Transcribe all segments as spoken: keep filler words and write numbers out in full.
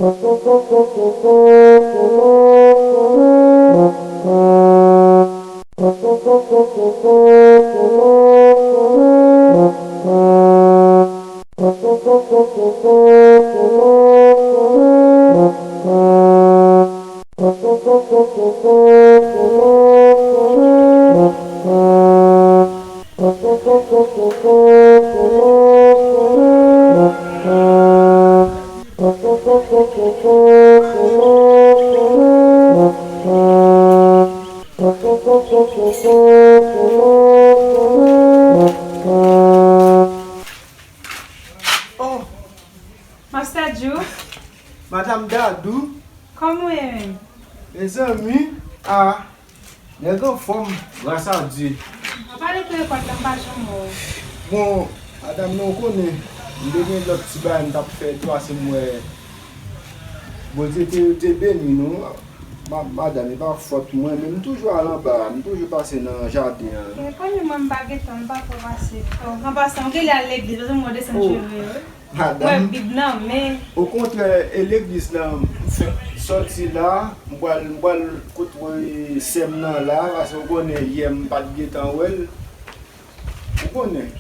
Oh, Master Djou, Madam Dadou, kòman w ye menm? Mezanmi, ah, nèg anfòm, gras a Dye. Ou pa depi lekòl la, m pa janm wè w. Bon, madanm nan, ou konnen, m te gen lòt ti bagay m t ap fè tou, ase m wè Bondye te, te beni nou. Ma-, madanm, e pa fòt mwen, men m toujou al anba a, m toujou pase nan jaden an. E konnen mwen m pa gen tan, m pa twò pase. Oh, an pasan, ou genlè al legliz, paske m wè w desann cheve yo. Madanm. Mwen Bib nan men. Okontrè, e legliz la, m fèk sòti la, m pral, m pral kot wè sè m nan la, paske ou konnen yè m pa t gentan wè l. Ou konnen,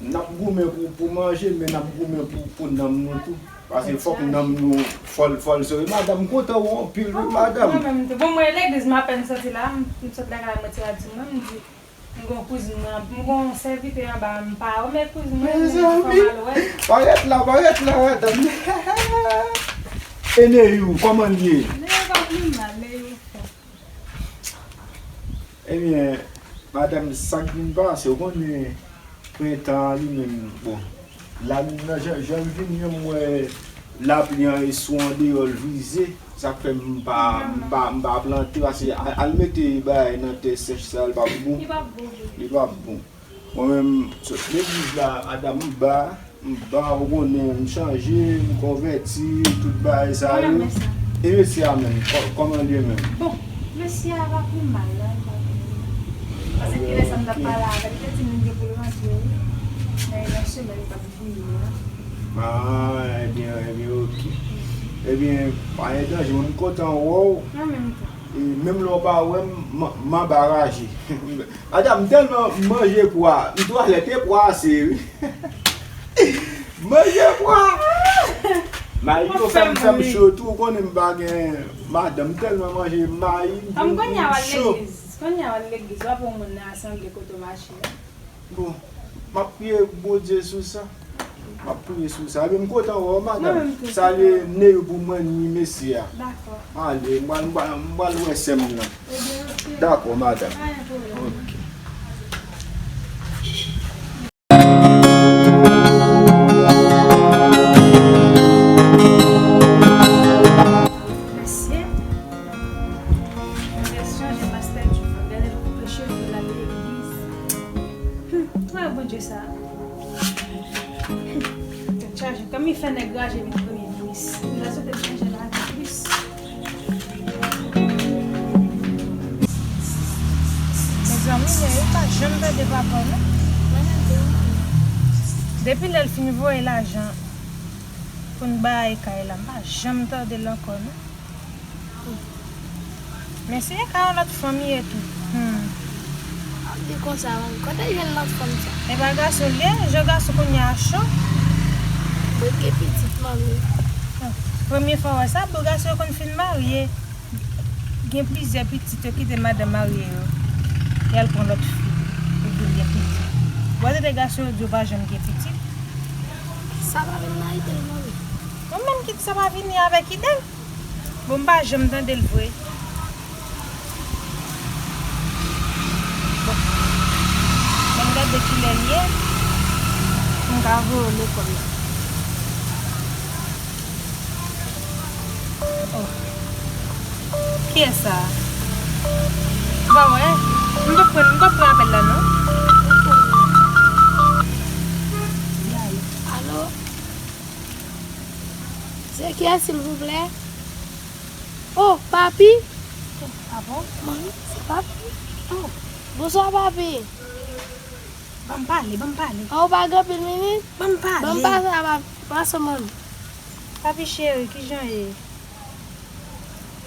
n ap goumen pou, pou manje, men n ap goumen pou, pou nanm nou tou. Paske fòk nanm nou fò l, fò l sove. Madanm, m kontan wè w anpil, wi, madanm. Mwen menm tou. Bon, mwen legliz, m apèn sòti la, m, m sot lakay la, m retire di mwen, m di, M gon kouzin mwen, m gon sèvitè anba, m pa wè, men kouzin mwen, men fò m al wè. Parèt la, parèt la, madanm. E Neyou, kòman l ye? Neyou pa pi mal, Neyou fò. Ebyen, madanm, sa k vin pase, ou konnen prentan an li menm, bon, la, nan jan, jan l vini an, m wè lapli an e sou andeyò l vize. Sa k fè m pa, m pa, m pa plante, paske al, al mete bagay nan tè sèch sa, li p ap bon. Li p ap bon. Li p ap bon. Mwen menm, sot legliz la, madanm, m ba, m ba, ou konnen, m chanje, m konvèti, tout bagay sa yo. E mesye a menm, kò-, kòman l ye menm? Bon, mesye a pa pi mal, non, li pa pi mal. Paske kilè sa m t ap pale avè l, li te di m li gen pou l rantre, wi. Men nan semèn k ap vini an. Ah, ebyen, ebyen, oke. Ebyen, pa gen danje, mwen m kontan wè w. Mwen menm tou. E menm lè w pa wè m, m, m anba raje. Madanm, m tèlman manje pwa, m twalète pwa ase, wi. Manje pwa! Mayi yo fè m, fè m cho tou, ou konnen m pa gen madanm, m tèlman manje mayi, m cho. Kòm kounye a w al legliz, kounye a w al legliz, w ap wè yon moun nan asanble kote w mache a. Bon, m ap priye Bondye sou sa. M ap priye sou sa. Ebyen, m kontan wè w, madanm. Mwen menm tou. Salye Neyou pou mwen, ni mesye a. Dakò. Ale, m pral, m pral, m pral wè sè m nan. Ebyen, oke. Dakò, madanm. Pa gen pwoblèm. Oke. Mesye, mwen te chanje pastè Djou, gade l koupe cheve l al legliz. Hmm, wè Bondye sa. Tèt chaje. Kòm li fè nèg raje vin premye minis. Li ta swete chanje lavi plis. Mezanmi, men yo pa janm tande papa w, non. Depi lè l fin voye lajan pou n bay kay la, m pa janm tande l ankò, non. Men se ka yon lòt fanm ye tou. Hmm. Ap di konsa, manmi. Kote l jwenn lòt fanm sa? E pa gason l ye, jan gason kounye a cho. Mwen gen pitit, manmi. Premye fwa w wè sa, bon, gason yo konn fin marye. Gen plizyè pitit yo kite madanm marye yo. Y al pran lòt fi. Epi yo gen pitit. W a tande gason yo di yo pa janm gen pitit. Sa pa vin nan ide l, manmi. Ou menm ki di sa pa vini avèk ide l. Bon, m pa janm tande l vre. Bon. Men m gade kilè l ye. M ka voye w lekòl la. Oh. Kiyès sa a? Ou pa wè? M p ap pran, m p ap pran apèl la, non. Alo? Se kiyès, silvouplè? Oh, papi? Ah bon? Manmi, se papi. Oh. Bonswa, papi. Ban m pale, ban m pale. Ah, ou pa gen anpil minit? Ban m pale. Ban m pase a, papi. Pase, manmi. Papi cheri, kijan ye?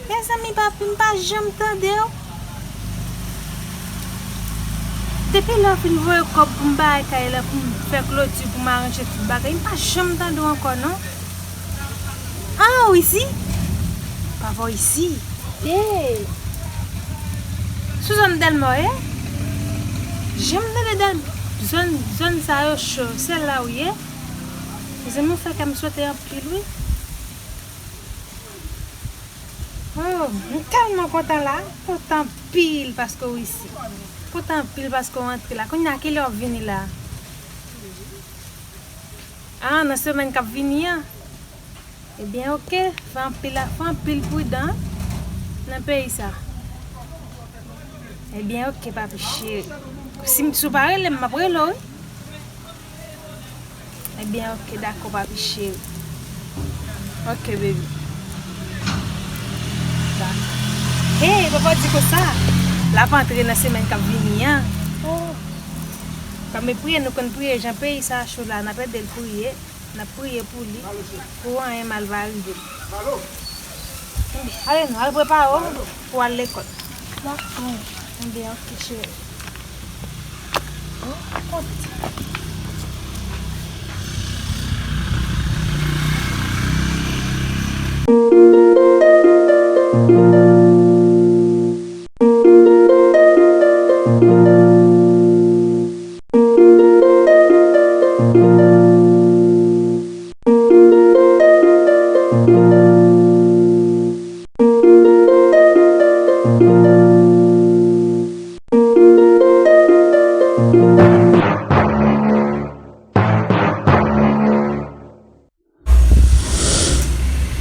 Mezanmi, papi, m pa janm tande w. Depi lè w fin voye kòb pou m bay kay la, pou m fè kloti, pou m aranje tout bagay, m pa janm tande w ankò, non. Ah, w isi? Pa vè w isi. Hey! Sou zòn Dèlma w ye? Janm tande Dèl-, zòn, zòn sa yo cho. Se la w ye? Mezanmi, ou fè kè m sote anpil, wi. Oh, m tèlman kontan la. Kontan anpil paske w isi. Kontan anpil paske w antre la. Kounye a, kilè w ap vini la? Ah, nan semèn k ap vini an? Ebyen, oke. Fè anpil, fè anpil pridan nan peyi sa. Ebyen, oke, papi cheri. Si, si w pa rele m, m ap rele w, wi. Ebyen, oke, dakò, papi cheri. Oke, baby. Dakò. Hey, papa di konsa. L ap antre nan semèn k ap vini an. Oh. Kòm e priye, nou konn priye, jan peyi sa cho la, n ap ede l priye. N ap priye pou li, pou anyen mal pa rive l. Ale nou, al prepare w pou al lekòl. Dakò. Ebyen, oke, cheri. Oh, kont.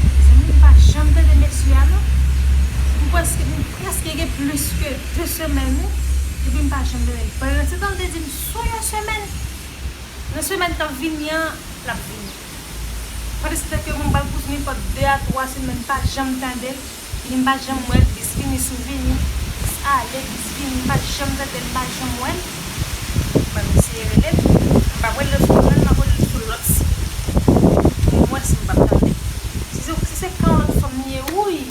Mezanmi, m pa janm tande mesye a, non. M prèske, m prèske gen plis ke de semèn, wi. Epi m pa janm tande l. Pandan se tan, m te di m sou yon semèn. Nan semèn k ap vini an, l ap vini. Pandan se tan ke mwen pral pouse nenpòt de a twa semèn, m pa janm tande l. Ni m pa janm wè l, bis vini sou vini, bis ale, bis vini, m pa janm tande l, m pa janm wè l. Ban m eseye rele l. M p ap rele l sou telefòn, m ap rele l sou lòt sim. Pou m wè si m p ap tande. Si se, si se ka yon lòt fanm li ye, wouy!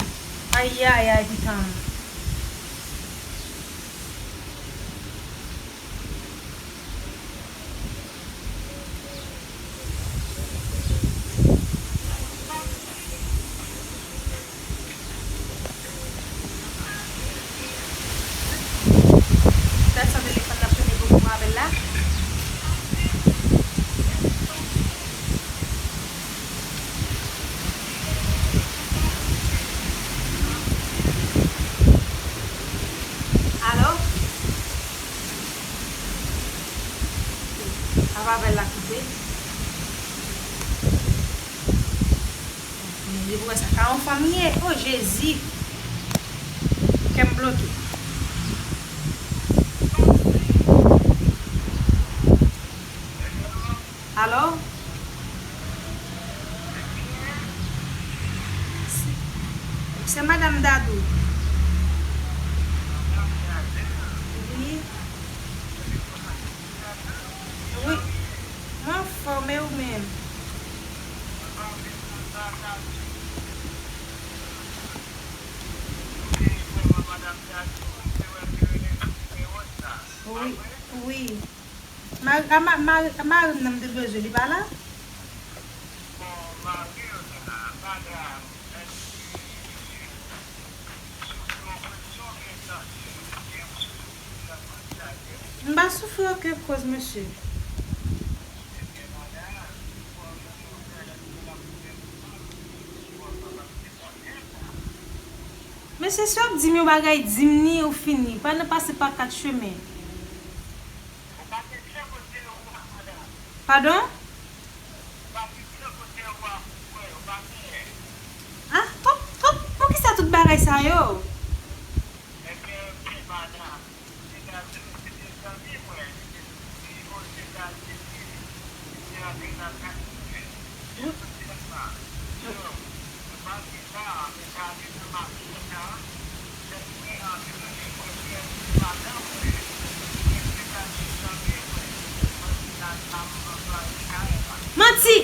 Ayayay, pitan m. Dat sa telefòn nan sone pou m pran apèl la. Alo? Apa apèl la koupe? Men li pou wè sa ka yon fanm ye. O Jezi! Kè m bloke. Alo? Se, se madanm Dadou. Wi. Wi. Mwen anfòm, e ou menm? Wi, wi. Mari, a ma-, mari, mari m nan m te bezwen, li pa la? M pa soufri okenn koz, mesye. Mesye, si w ap di m yon bagay, di m ni, ou fini. Pa nan pase pa kat chemen. Padon? Ah, tout, tout, poukisa tout bagay sa yo? Manti!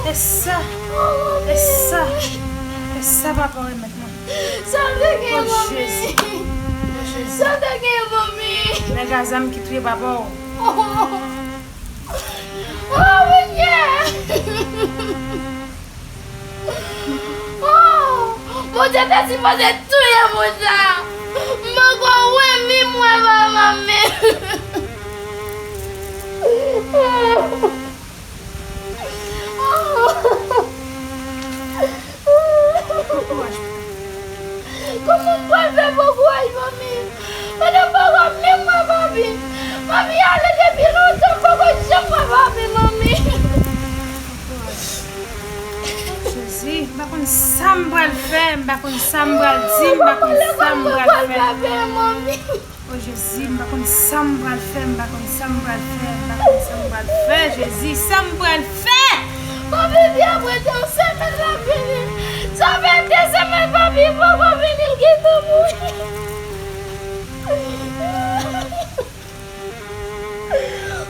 E sa, e sa, e sa papa w remèt mwen. Sa m te gen, manmi? O Jezi. O Jezi. Sa m te gen, manmi? Nèg a zam ki touye papa w. Oh, Bondye! Oh, Bondye te sipoze touye moun sa. M poko wè mi mwen, manmi. Kòman m pral fè pran kouraj, manmi? Pandan m pa wè menm mwen, papi. Papi ale depi lontan, m poko janm wè papi, manmi. Jezi, m pa konn sa m pral fè, m pa konn sa m pral di, m pa konn sa m pral fè. Papi, manmi. O Jezi, m pa konn sa m pral fè, m pa konn sa m pral fè, m pa konn sa m pral fè, Jezi, sa m pral fè? Papi di apre de semèn l ap vini. Sa fè de semèn papi poko vini, l gentan mouri.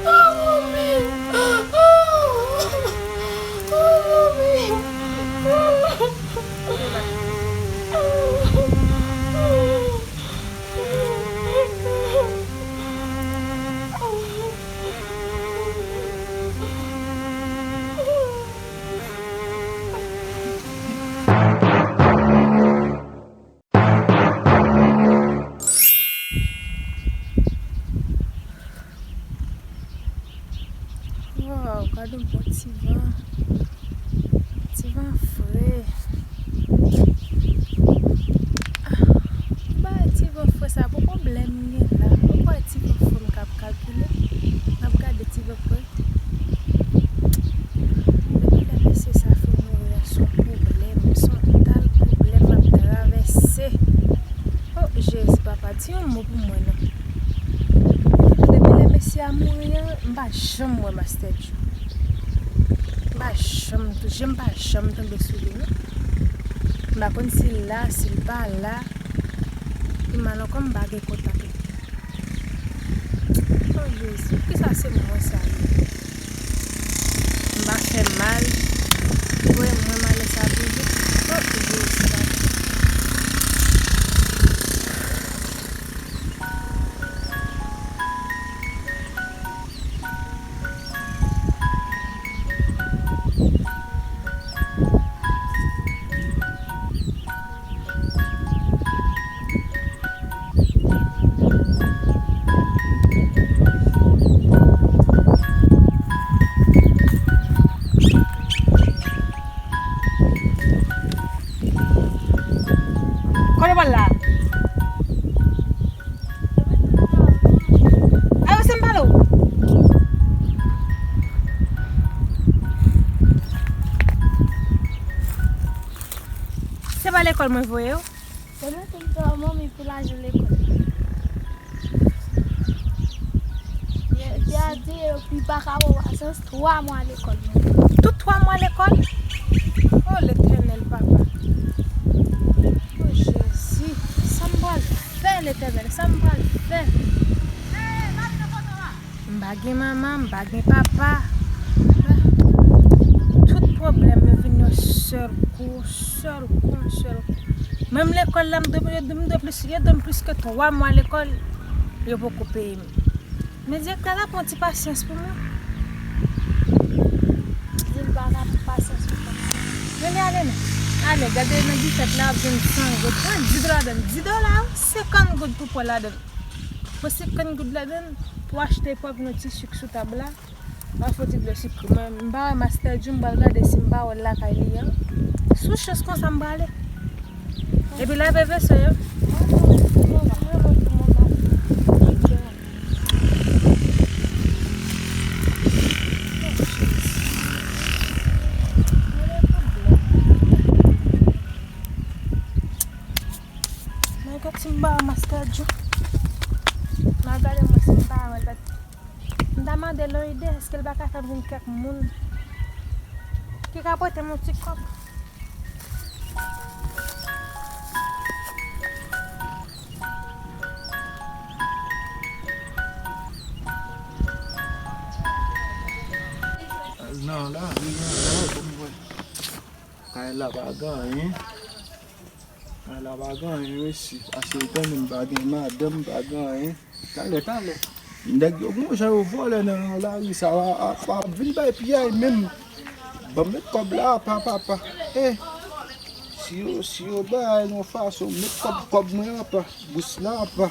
Oh, manmi. Oh, manmi. Waw, gade yon bon ti van. Ti van fre. Ah, ba ti van fre sa, pou pwoblèm gen la. Ou kwè ti van fre m k ap kalkile? M ap gade ti van fre. Depi lè mesye sa fin mouri a, se yon pwoblèm, se yon tal pwoblèm m ap travèse. O Jezi, papa, di yon mo pou mwen non. Depi lè mesye a mouri an, m pa janm wè Master Djo. M pa janm tou, je m pa janm tonbe sou li non. M pa konn si l la, si l pa la. Pi mal ankò, m pa gen kontak li. O Jezi, poukisa se mwen sa ye? M pa fè mal. Voye mwen malè sa toujou. O Jezi, papa. Kote w al la? Avanse m pale w. Se pa lekòl mwen voye w? Se mwen ki di w, manmi, pou lajan lekòl. Yo, yo di yo, yo pa ka ba w pasyans, twa mwa lekòl, manmi. Tout twa mwa lekòl? O Letènèl, papa. O Jezi, sa m pral fè, Letènèl, sa m pral fè? M pa gen manman, m pa gen papa. Tout pwoblèm yo vin yon sèl kou, sèl kou, sèl kou. Menm lekòl la, m dwe, m dwe plis, yo dwe m plis ke twa mwa lekòl, yo poko peye m. Men direktè la pran ti pasyans pou mwen. Di l pa ka pran pasyans pou mwen. Men li ale non. Ale, gade nan bifèt la, ap jwenn san goud. Pran dis dola ladann. Dis dola, senkant goud pou pran ladann. Pran senkant goud ladann pou achte pòv yon ti sik sou tab la. Al fè ti dlo sikre. Mwen, m pa wè Master Djo, m pral gade si m pa wè l lakay li an. Sou chans konsa m prale. Epi lave veso yo. Mwen gade si m pa wè Master Djo. Mwen gade mwen si m pa wè l. M ta mande l yon ide, èske l pa ka fè m jwenn kèk moun ki ka pote m yon ti kòb? Non, la, li gen la, pou m wè. La pa gen anyen. A la pa gen anyen, mesye. Pase etan m pa gen madanm, m pa gen anyen. Talè, talè. Nèg yo gon jan yo vòlè nan lari sa, a, a, a, vin bay piyay menm. Ban m met kòb la apa, papa. Eh, si yo, si yo bay yon fason, met kòb, kòb mwen apa, bous la apa.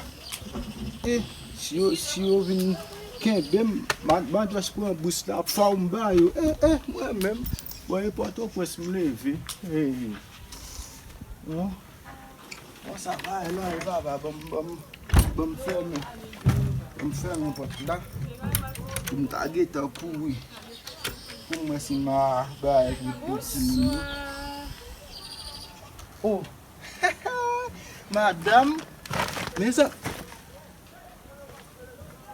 Eh, si yo, si yo vin kenbe m, m a, m a just pran bous la, fò m ba yo. Eh, eh, mwen menm, bò e Pòtoprens m leve. Eh, non. Bon, sa va, e non, e papa, ban m, ban m, ban m fèmen. Ban m fèmen pòt la. Pou m ta gentan kouri. Pou m wè si m a bay pou, pou timoun yo. Oh! Madanm, mezanmi.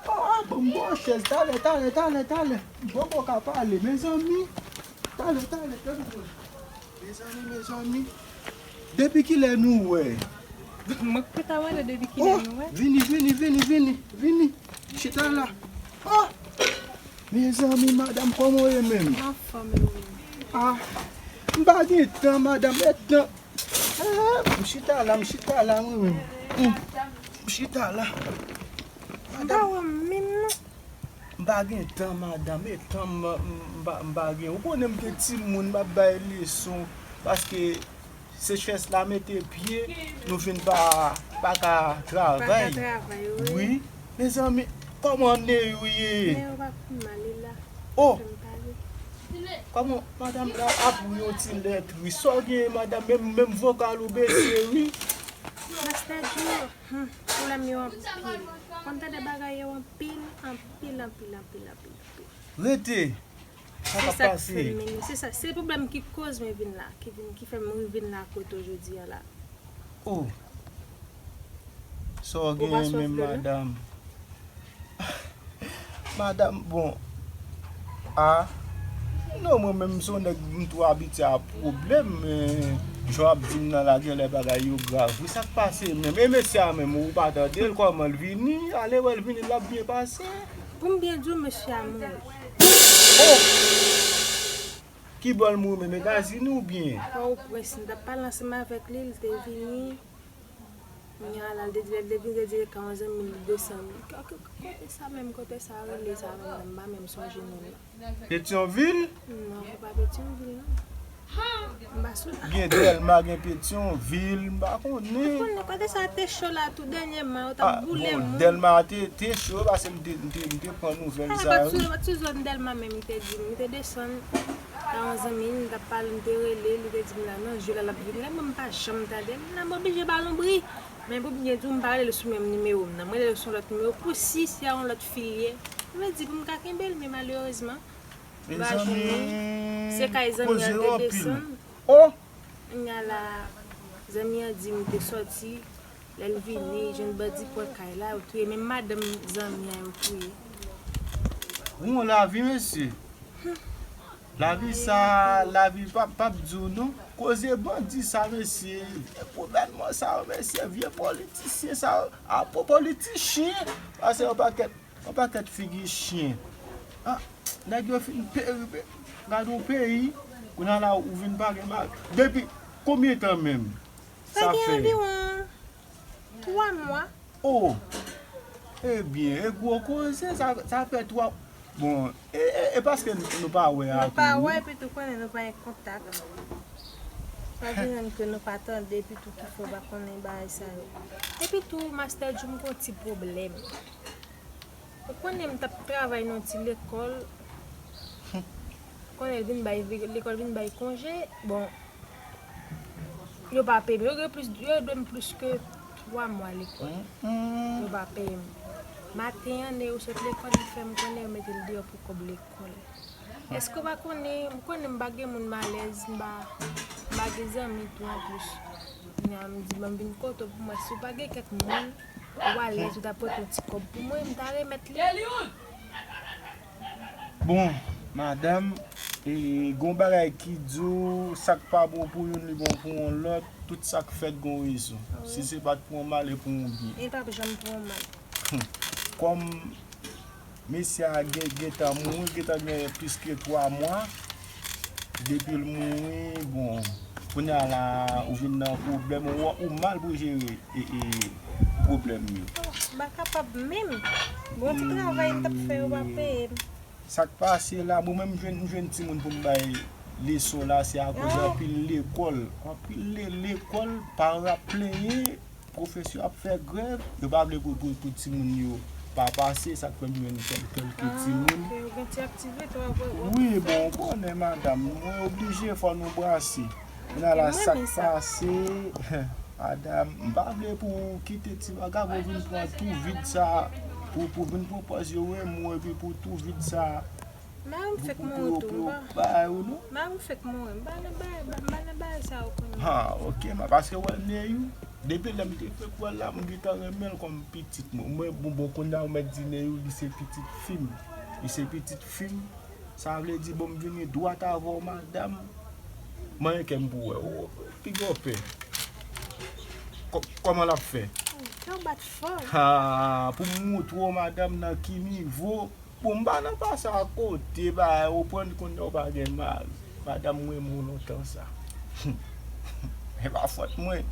Ah, ban m bon chèz, talè, talè, talè, talè. M poko ka pale, mezanmi. Talè, talè, talè. Mezanmi, mezanmi. Depi kilè nou wè? Mwen k te ta mande depi kilè nou wè. Vini, vini, vini, vini, vini. Chita la. Oh! Mezanmi, madanm, kòman w ye menm? M anfòm, e ou menm? Ah, m pa gen tan, madanm, e tan. Ah, m chita la, m chita la, mwen menm. Hmm. M chita la. M pa wè w menm, non. M pa gen tan, madanm, e tan m, m, m pa, m pa gen. Ou konnen m gen timoun, m ap bay leson. Paske sechès la mete pye, nou vin pa, pa ka travay. Pa ka travay, wi. Wi. Mezanmi, kòman nez ou ye? Nez yo pa pi mal, e la. Oh! Fè m pale. Kòman madanm la ap ri yon ti lè tris? Sa w genyen, madanm? Menm, menm vokal ou bese, wi. Mastè Djo, hmm, pwoblèm yo anpil. Konn tande bagay yo anpil, anpil, anpil, anpil, anpil, anpil. Rete. Sa k ap pase? Se sa k fè m mennen, se sa, se pwoblèm ki koz mwen vin la, ki vin, ki fè m vin la kote w jodi a la. Oh. Sa w genyen menm, madanm? Madanm, bon. Ah. Non, mwen menm, m se yon nèg, m twò abitye a pwoblèm, men jan w ap di m nan la, genlè bagay yo grav. Wi, sa k pase menm? E mesye a menm, ou pa tande l? Kòman l vini? Ale wè l vini, l ap byen pase. Pou m byen di w, mesye a mouri. Oh! Ki bò l mouri menm, Etazini oubyen? Pòtoprens, m t ap pale ansanm avèk li, li te vini. Kounye a la, li te di, lè l te vini, li te di l ka yon zanmi l, li desann. K-, k-, kote sa menm, kote sa rele sa menm, m pa menm sonje non l. Petyonvil? Non, se pa Petyonvil, non. M pa sou. Gen Dèlma, gen Petyonvil, m pa konnen. Ou konnen kote sa te cho la tou dènyèman, yo t ap boule moun. Dèlma te, te cho, paske m te, m te, m te pran nouvèl sa yo. Li pa t sou, li pa t sou zòn Dèlma menm, li te di m, li te desann. Nan yon zanmi m, m t ap pale, m te rele l, li te di m la nan je l, l ap vin la, mwen m pa janm tande l, m la m oblije ba l yon bri. Men pou byen di w, m pa rele l sou menm nimewo m nan, m rele l sou yon lòt nimewo pou si se yon lòt fi l ye. M vle di pou m ka kenbe l, men malerezman, m pa jwenn li. Se kay zanmi an te desann. Oh! Kounye a la, zanmi an di m te sòti, lè l vini, jwenn bandi pran kay la, yo touye menm madanm zanmi an, yo touye. Ou yon lavi, mesye. Lavi sa, lavi p ap, p ap di w non. Koze bandi sa, mesye. Vye gouvènman sa yo, mesye. Vye politisyen sa yo. Apo politichen. Pase yon pakèt, yon pakèt figi chen. Ah, nèg yo fin peri, pe-, gade yon peyi. Kounye a la, ou vin pa gen bagay. Depi konbyen tan menm sa fè? Sa gen anviwon twa mwa. Oh! Ebyen, e gwo koze, sa, sa fè twa, bon, e, e, e paske n-, nou pa wè a tou. Nou pa wè, epi tou konnen nou pa gen kontak. Sa vin rann ke nou pa tande, epi tou ki fè w pa konnen bagay sa yo. Epi tou, Mastè Djou, m gon ti pwoblèm. Ou konnen m t ap travay nan ti lekòl. Konnen l vin bay, lekòl vin bay konje. Bon, yo pa peye m. Yo gen plis, yo dwe m plis ke twa mwa lekòl. Yo pa peye m. Maten an, nèg yo sot lekòl, li fè m konnen yo mete l deyò pou kòb lekòl. Èske w pa konnen, m konnen m pa gen moun m alèz, m pa, m pa gen zanmi tou anplis. Kounye a m di, ban m vin kote w pou m wè si w pa gen kèk moun ou alèz, ou ta pote yon ti kòb pou mwen, m ta remèt li. Bon, madanm, e, gon bagay ki di w, sa k pa bon pou youn, li bon pou yon lòt, tout sa k fèt gon rezon. Si se pa t pou yon mal, e pou yon byen. E l p ap janm pou yon mal. Kòm mesye a gen, gentan mouri, gentan gen plis ke twa mwa depi l mouri, bon, Kounye a la, ou vin nan pwoblèm, ou, ou mal pou jere e, e, pwoblèm yo. M pa kapab menm. Bon, ti travay m t ap fè, yo pa peye m. Sa k pase la, mwen menm, m jwenn, m jwenn timoun pou m bay leson la, se akoz anpil lekòl. Anpil le-, lekòl, paran ap plenyen, pwofesè ap fè grèv, yo pa vle pou, pou, pou timoun yo pa pase, sa k fè m jwenn kèl-, kèlke timoun. Ah, ok, yo gen ti aktivite, w ap wè, w ap fè. Wi, bon, ou konnen, madanm, mwen oblije, fò nou brase. Kounye a la, sa k pase, madanm, m pa vle pou w kite ti vagabon vin pran tou vid sa, pou, pou vin pran pòz yo renmen w, epi pou tou vid sa, Mari m fèk mouri tou, m pa. Bay ou non. Mari m fèk mouri, m pa nan bagay, m pa nan bagay sa yo kounye a. Ha, ok, ma, paske wè Neyou, depi lè m te fèk wè l la, m gentan renmen l kòm pitit mwen. Mwen, bon, bon, kounye a ou mèt di Neyou, li se pitit fi m. Li se pitit fi m. Sa vle di, bon, m vini dwat avè w, madanm. Manyen kè m pou wè w. Pi gwo pè. Kò-, kòman l ap fè? Kè w bat fò. Ha, pou m moutre w, madanm, nan ki nivo. Bon, m pa nan pase akote, ba, ou konprann kounye a w pa gen mari. Madanm, mwen renmen w lontan sa. E pa fòt mwen.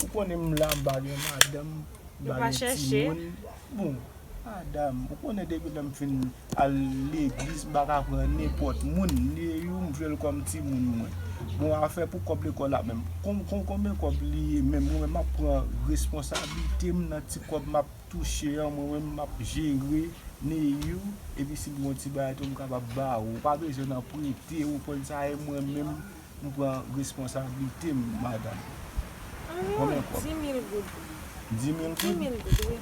Ou konnen m la, m pa gen madanm, m pa gen timoun. Bon, madanm, ou konnen depi lè m fin al legliz, m pa ka pran nenpòt moun. Neyou, m vle l kòm timoun mwen. Bon, afè pou kòb lekòl la menm. Kon-, kon-, konbyen kòb li ye menm? Mwen menm, m ap pran responsablite m nan ti kòb m ap touche an, mwen menm, m ap jere Neyou, epi si m gen yon ti bagay tou, m kapab ba ou. Ou pa bezwen nan prete, ou konn sa, e mwen menm, m pran responsablite m, madanm. Konbyen kòb? Anviwon dis mil goud. Dis mil goud? Dis mil goud, wi.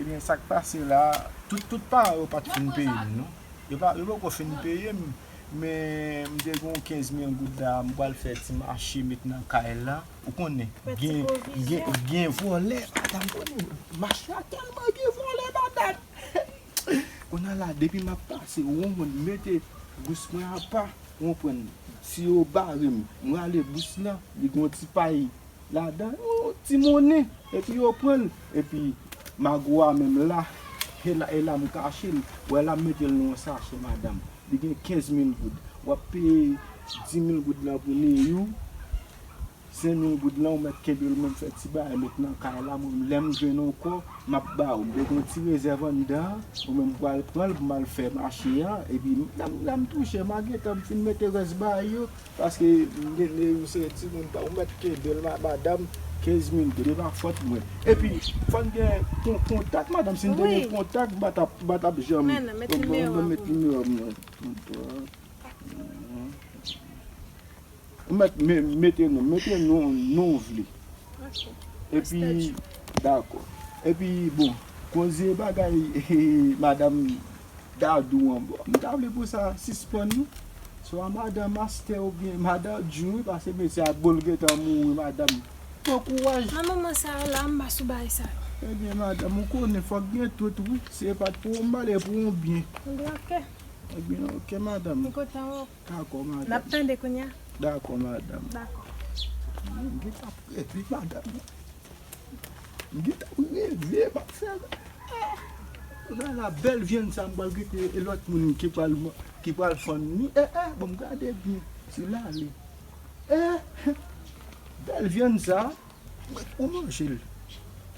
Ebyen, sa k pase la, tout, tout paran yo pa t fin peye m, non. Yo pa, yo poko fin peye m, men m te gen yon kenz mil goud la, m pral fè ti mache met nan kay la. Ou konnen, gen, gen, gen vòlè, madanm, konnen, mache a tèlman gen vòlè, madanm. Kounye a la, depi m ap pase, ou konprann, mete bous mwen apa, ou konprann, si yo bare m, m rale bous lan, li gen yon ti pay ladan, yon ti monnen, epi yo pran l, epi mago a menm la, e la, e la m kache l, wè la m mete l nan yon sachè, madanm, li gen kenz mil goud, w ap peye dis mil goud lan pou Neyou, senk mil goud lan, ou mèt kenbe l, mwen m fè ti bagay, met nan kay la, mwen, lè m jwenn ankò, m ap ba ou. M te gen yon ti rezèv anndan an, ou menm pral pran l pou m al fè mache a, epi lè m, lè m touche, m a gentan m fin mete rès bagay yo, paske m gen, se timoun pa, ou mèt kenbe l, ma-, madanm, kenz mil goud, e pa fòt mwen. Epi, fò n gen kon-, kontak, madanm, si n te gen kontak, m pa t ap, m pa t ap janm, mwen, mwen met nimewo mwen. Ou mèt me-, mete non, mete non, non w vle. Ok. Epi, dakò. Epi, bon, koze bagay, madanm Dadou an, bon, m ta vle pou sa sispann, wi. Swa madanm Astè oubyen madanm Djou, wi, paske mesye a, bon, l gentan mouri, madanm. Bon kouraj. Nan moman sa yo la, m pa sou bagay sa yo. Ebyen, madanm, ou konnen, fòk gen tout, wi. Se pa t pou yon mal, e pou yon byen. Ebyen, ok. Ebyen, ok, madanm. M kontan, wi. Dakò, madanm. N ap tande kounye a. Dakò, madanm. Dakò. M gentan ap reve, madanm. M gentan ap reve, m ap fè. Ah! Kounye a la, bèl vyann sa, m pral kite e lòt moun ki pral, ki pral fann li. Eh, eh, bon, m gade byen. Sila ale. Eh! Bèl vyann sa. Mwen k pou manje l.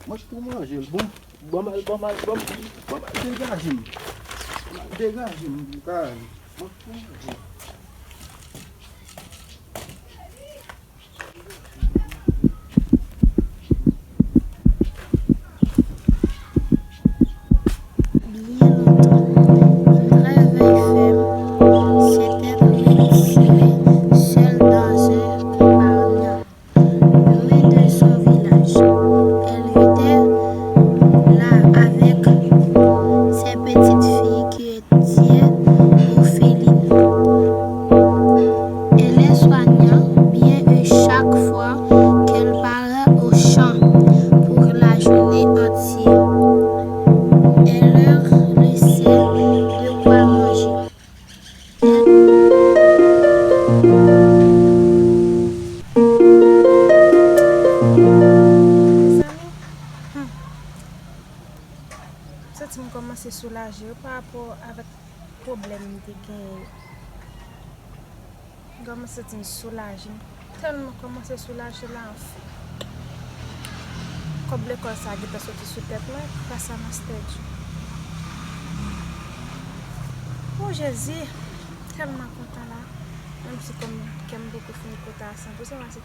Mwen k pou manje l. Bon, ban m al, ban m al, ban m, ban m al degaje m. Ban m al degaje m, m ka ale. Mwen k pou manje l. Byen lontan. Yon travay fèm, se tèt mwen tire, sèl danje ki pa la. Loin de son village. Elle vivait là avec ses petites filles qui étaient orphelines. Elle les soigna bien et chaque fois qu'elle partait au champ pour la journée entière, elle leur laissait de quoi manger. Mezanmi, hmm. M santi m kòmanse soulaje wi, pa rapò avèk pwoblèm m te genyen yo. M kòmanse santi m soulaje. Tèlman kòmanse soulaje la, anfen. Kòb lekòl sa gentan soti sou tèt mwen gras a Master Djo. O Jezi, tèlman kontan la. Menm si kòm kè m poko fini kontan a san pou san, paske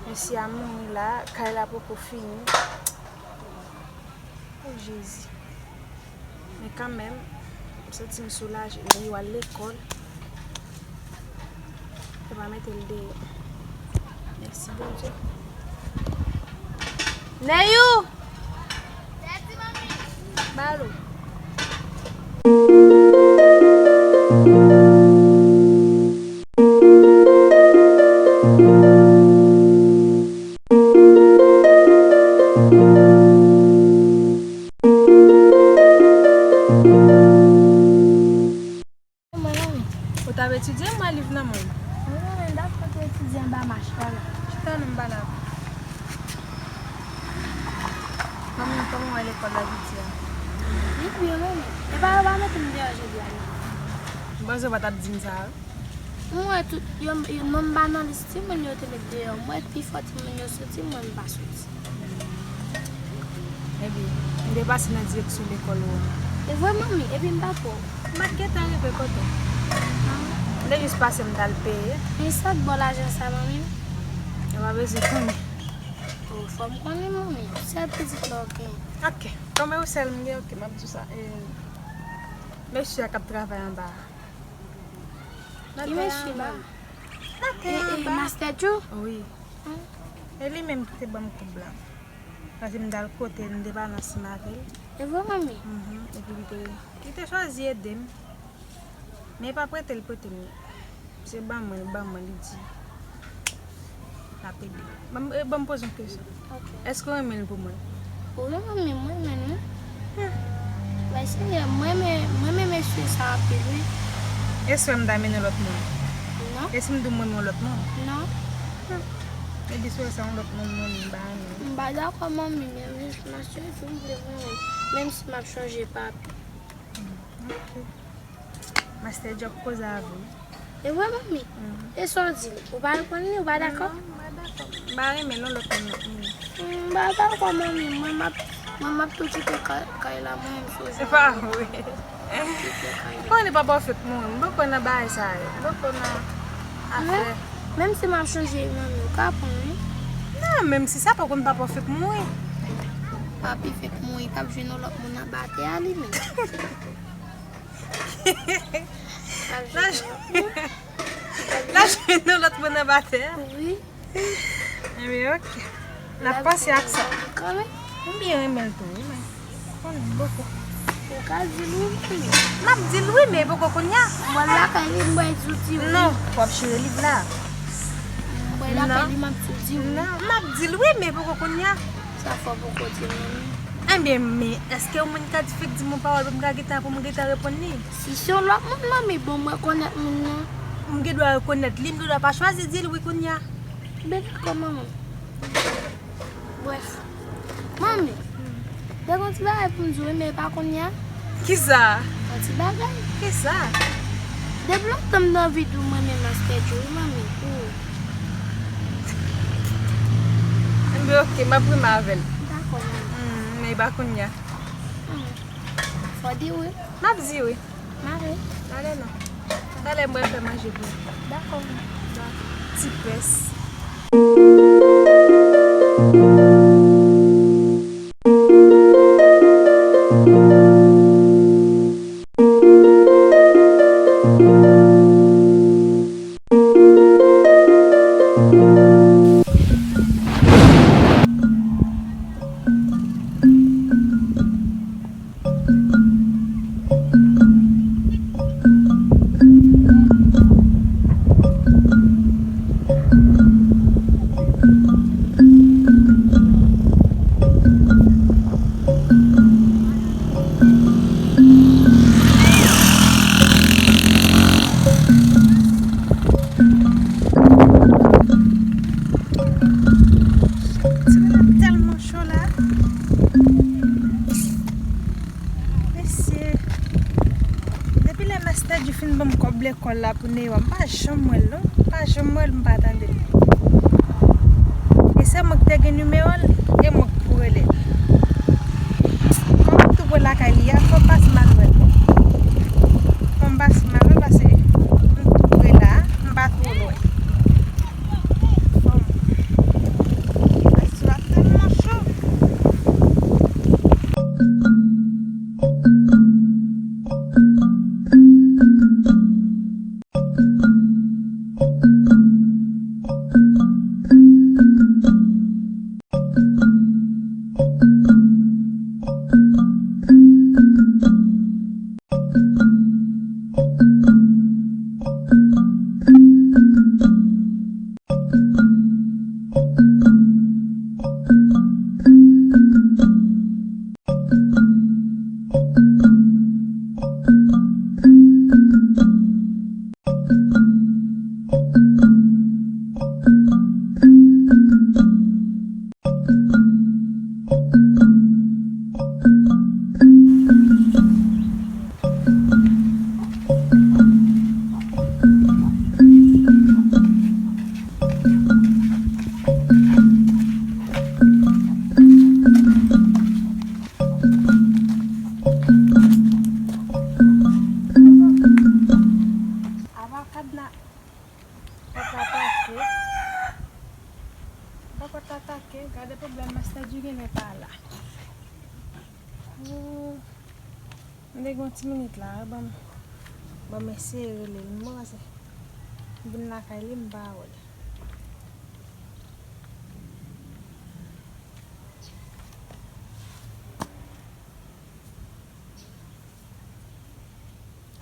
mesye a mouri la, kay la poko fini. O Jezi. Men kanmenm, m santi m soulaje. Neyou al lekòl. Yo pa mete l deyò. Mèsi Bondye. Neyou! Balo. Mwen, manmi. Ou t ap etidye, m wè liv nan men w. Wi, manmi, m t ap fèk etidye anba mach la, la. Chita non, m pale avè w. Manmi, kòman w wè lekòl la jodi a? Li byen, manmi. E pa yo pa mete m deyò jodi a, non. M panse w pa t ap di m sa, wi. M wè tout, yo, yo, non m pa nan lis timoun yo te met deyò. M wè pifò timoun yo soti, mwen m pa soti. Epi, m te pase nan direksyon lekòl ou an. E vre, manmi, epi m pa t wè w. M pa t gentan rive kote w. M te jis pase, m t al peye. Men sa k ba w lajan sa, manmi? Ou pa bezwen konnen. O, fò m konnen, manmi. Sèl pitit la w gen. Ok. Kòm e ou sèl m gen, ok, m ap di w sa. E, mesye a k ap travay anba a. Ki mesye la? Master Djo? Wi. E li menm ki te ban m kòb la. Paske m t al kote l, m te pale ansanm avè l. E vre, manmi? Mhm. Epi li te, li te chwazi ede m. Men e pa prete l prete m. Se ban mwen, li ban mwen, li di. L ap ede. Ban m, e, ban m poze yon kesyon. Ok. Èske w renmen l pou mwen? Wi, manmi, mwen renmen l, wi. Hmm. Bay serye, mwen renmen, mwen renmen mesye sa anpil, wi. E si m ta mennen yon lòt moun? Non. E si m di w m renmen yon lòt moun? Non. Hmm. Epi si w se yon lòt moun, moun m pa renmen. M pa dakò, manmi, men Master Djo m vle mwen renmen. Menm si m ap chanje papi. Hmm. Ok. Master Djo ap koze avè w. E vre, manmi? Mhm. E sa w di l? Ou pa reponn li, ou pa dakò? Non, m pa dakò. M pa renmen non lòt moun nan. Mm. Mm, m pa dakò, manmi. Mwen, m ap, mwen, m ap tou kite kay, kay la, mwen, m sou. Se pa vre. Kite kay la. Konnen papa w fèk mouri. M poko nan bagay sa yo. M poko nan afè. Men, menm si m ap chanje, manmi, ou ka pran, wi. Non, menm si sa, poko konn papa w fèk mouri. Papi fèk mouri, t ap jwenn yon lòt moun anba tè a, li menm. L ap jwenn yon lòt moun anba tè a? Wi. Ebyen, ok. N ap panse ak sa. Kanmenm. M byen renmen l tou, wi, men. Konnen boko. Ou ka di l wi, manmi. M ap di l wi, men poko kounye a. M pral lakay li, m pral di w di wi. Non, w ap chire liv la. M pral lakay li, m ap di w di wi. Non, m ap di l wi, men poko kounye a. Sa fò poko di l, manmi. Ebyen, men èske yon moun ka di fèk di m yon pawòl pou m ka gentan, pou m gentan reponn li? Si se yon lòt moun, manmi, bon, m rekonèt moun nan. M gen dwa rekonèt li, m gen dwa pa chwazi di l wi kounye a. Ben dakò, manman. Brèf. Manmi, gen yon ti bagay pou m di w, men e pa kounye a. Kisa? Yon ti bagay. Kisa? Depi lontan m nan vi tou, mwen menm Master Djo, wi, manmi. Wi. Enben, ok, m ap renmen avè l. Dakò, manmi. Hmm, men e pa kounye a. Hmm. Fò di wi. M ap di wi. M ale. Ale non. Talè mwen fè manje pou ou. Dakò. Ti pès. Timoun ap tèlman cho la. Mesye, depi lè Master Djo fin ban m kòb lekòl la pou Neywa, m pa janm wè l non. M pa janm wè l, m pa tande l. Se mwen ki te gen nimewo l, e mwen ki pou rele l. Kòm m tou pre lakay li a, fò m pase m al wè l. Fò m pase m al wè l, paske m tou pre la, m pa twò lwen. Fò m, asou a tèlman cho. Apa kadna pòt la atake? Apa pòt la atake? Gade pwoblèm, Mastè Djou genlè pa la. Oh. M te gen yon ti minit la, ban m, ban m eseye rele l. Mwen panse m vin lakay li, m pa wè l.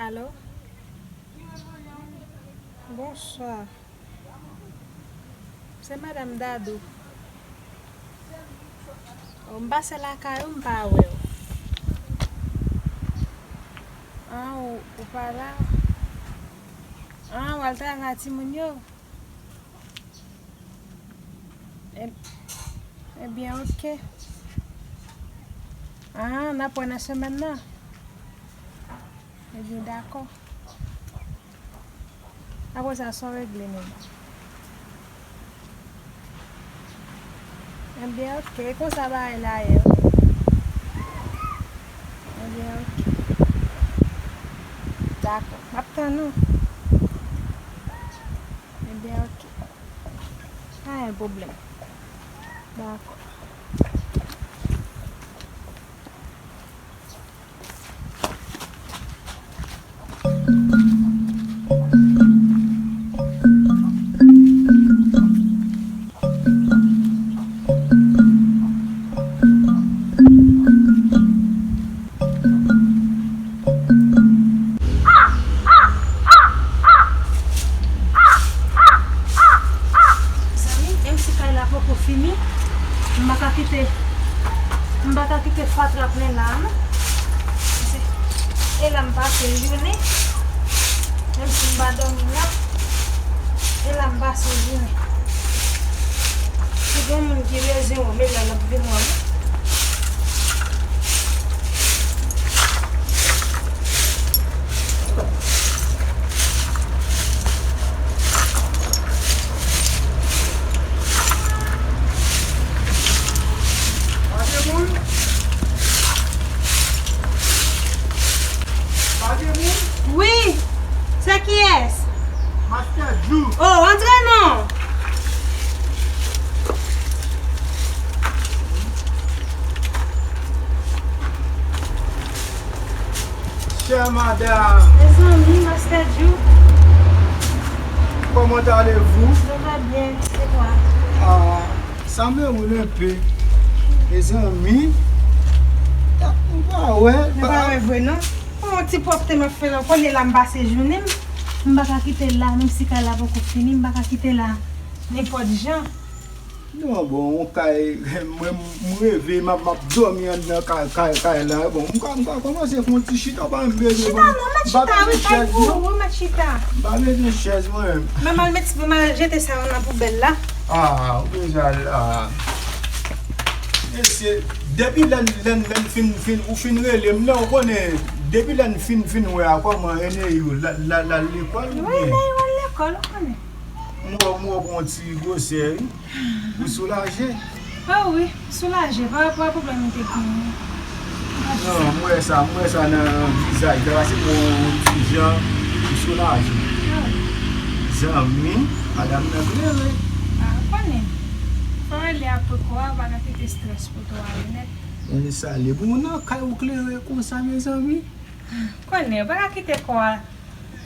Alo? Bonswa. Se madanm Dadou. Oh, m pase lakay ou, m pa wè w. Ah, ou, ou pa la? Ah, w al travay timoun yo? E, ebyen, oke. Ah, n ap wè nan semèn nan. Ebyen, dakò. Apre sa, sa w regle menm? Ebyen, oke. Konsa bagay la ye. Ebyen, oke. Dakò. M ap tann ou. Ebyen, oke. Pa gen pwoblèm. Dakò. Mezanmi, menm si kay la poko fini, m pa ka kite, m pa ka kite fatra plen la, non. Se, e la m pase jounen, menm si m pa dòmi la, e la m pase jounen. Si gen moun ki bezwen w, men la l ap vin wè w. Pa gen moun? Pa gen moun? Wi! Se kiyès? Mastè Djou. Oh, antre non! Chère madame. Mezanmi, Mastè Djou. Comment allez-vous? Ça va bien, c'est toi? Ah, sanble moun enpe. Mezanmi. M pa wè. M pa wè vre, non. Bon, ti pwòpte m ap fè la, ou konnen la m pase jounen m. M pa ka kite l la, menm si kay la poko fini, m pa ka kite l la nenpòt jan. Non, bon, yon kay, mwen, m reve, m ap, m ap dòmi anndan kay, kay, kay la. Bon, m ka, m ka kòmanse fè yon ti chita, pa m bezwen. Chita non, mèt chita, wi, kay pou ou, wi, mèt chita. M pa bezwen chèz, mwen menm. Men m al met, m al jete sa yo nan poubèl la. Ah, ou bezwen al, ah. Mesye, depi lè n, lè n, lè n fin, fin, ou fin rele m nan, ou konnen, depi lè n fin, fin wè a, kòman Eneyou, l al, l al lekòl oubyen? Wi, Eneyou al lekòl, ou konnen. wè, m wè w pran yon ti gwosè, wi. Ou soulaje? Ah wi, m soulaje pa rapò a pwoblèm m te genyen. Non, m wè sa, m wè sa nan vizaj la, se bon ti jan, m soulaje. Ah wi. Zanmi, madanm nan klere. Ah, ou konnen. Fò rele apre kò a, ou pa ka kite strès pote w ale nèt. Mwen salye. Bon, nan kay ou klere konsa, mezanmi. Konnen, ou pa ka kite kò a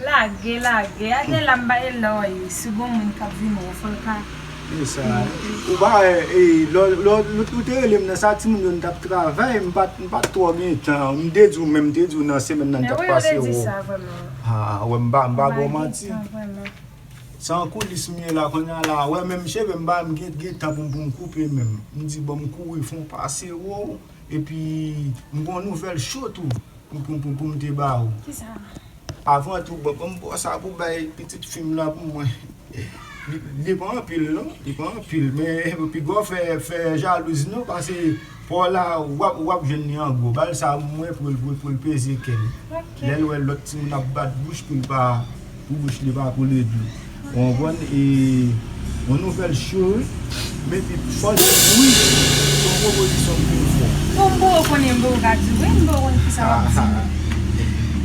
lage, lage. A gen la m pa gen lè w ye, si gon moun k ap vin wè w, fò l ka. E sa, ou pa, e, lò, lò, lò, ou te rele m nan sa, timoun yo n t ap travay, m pa t, m pa t twò gen tan. M te di w menm, m te di w nan semèn nan n t ap pase wè w. Ah, wè, m pa, m pa ba w manti. Se an koulis m ye la, kounye a la, wè, menm cheve m pa, m gen, gen tan pou m, pou m koupe menm. M di, bon, m kouri fè yon pase wè w, epi m gen yon nouvèl cho tou. Pou, pou, pou, pou m te ba ou. Kisa? Avan tou, bon, ban m bò sa pou bay pitit fi m lan pou mwen. Li, li pa anpil non, li pa anpil, men piga w fè, fè jalouz non, paske pa w la, w ap, w ap jwenn li an gwo. Ba l sa mwen pou l, pou l, pou l peze kè l. Ok. Lè l wè lòt timoun ap bat bouch pou l pa pou bouch li pa koule dlo. Ou konprann? E yon nouvèl cho, wi. Men pi fò l wi, se yon pwopozisyon m vin fè w. Bon, m poko konnen, m poko ka di wi, m poko konnen kisa w ap di.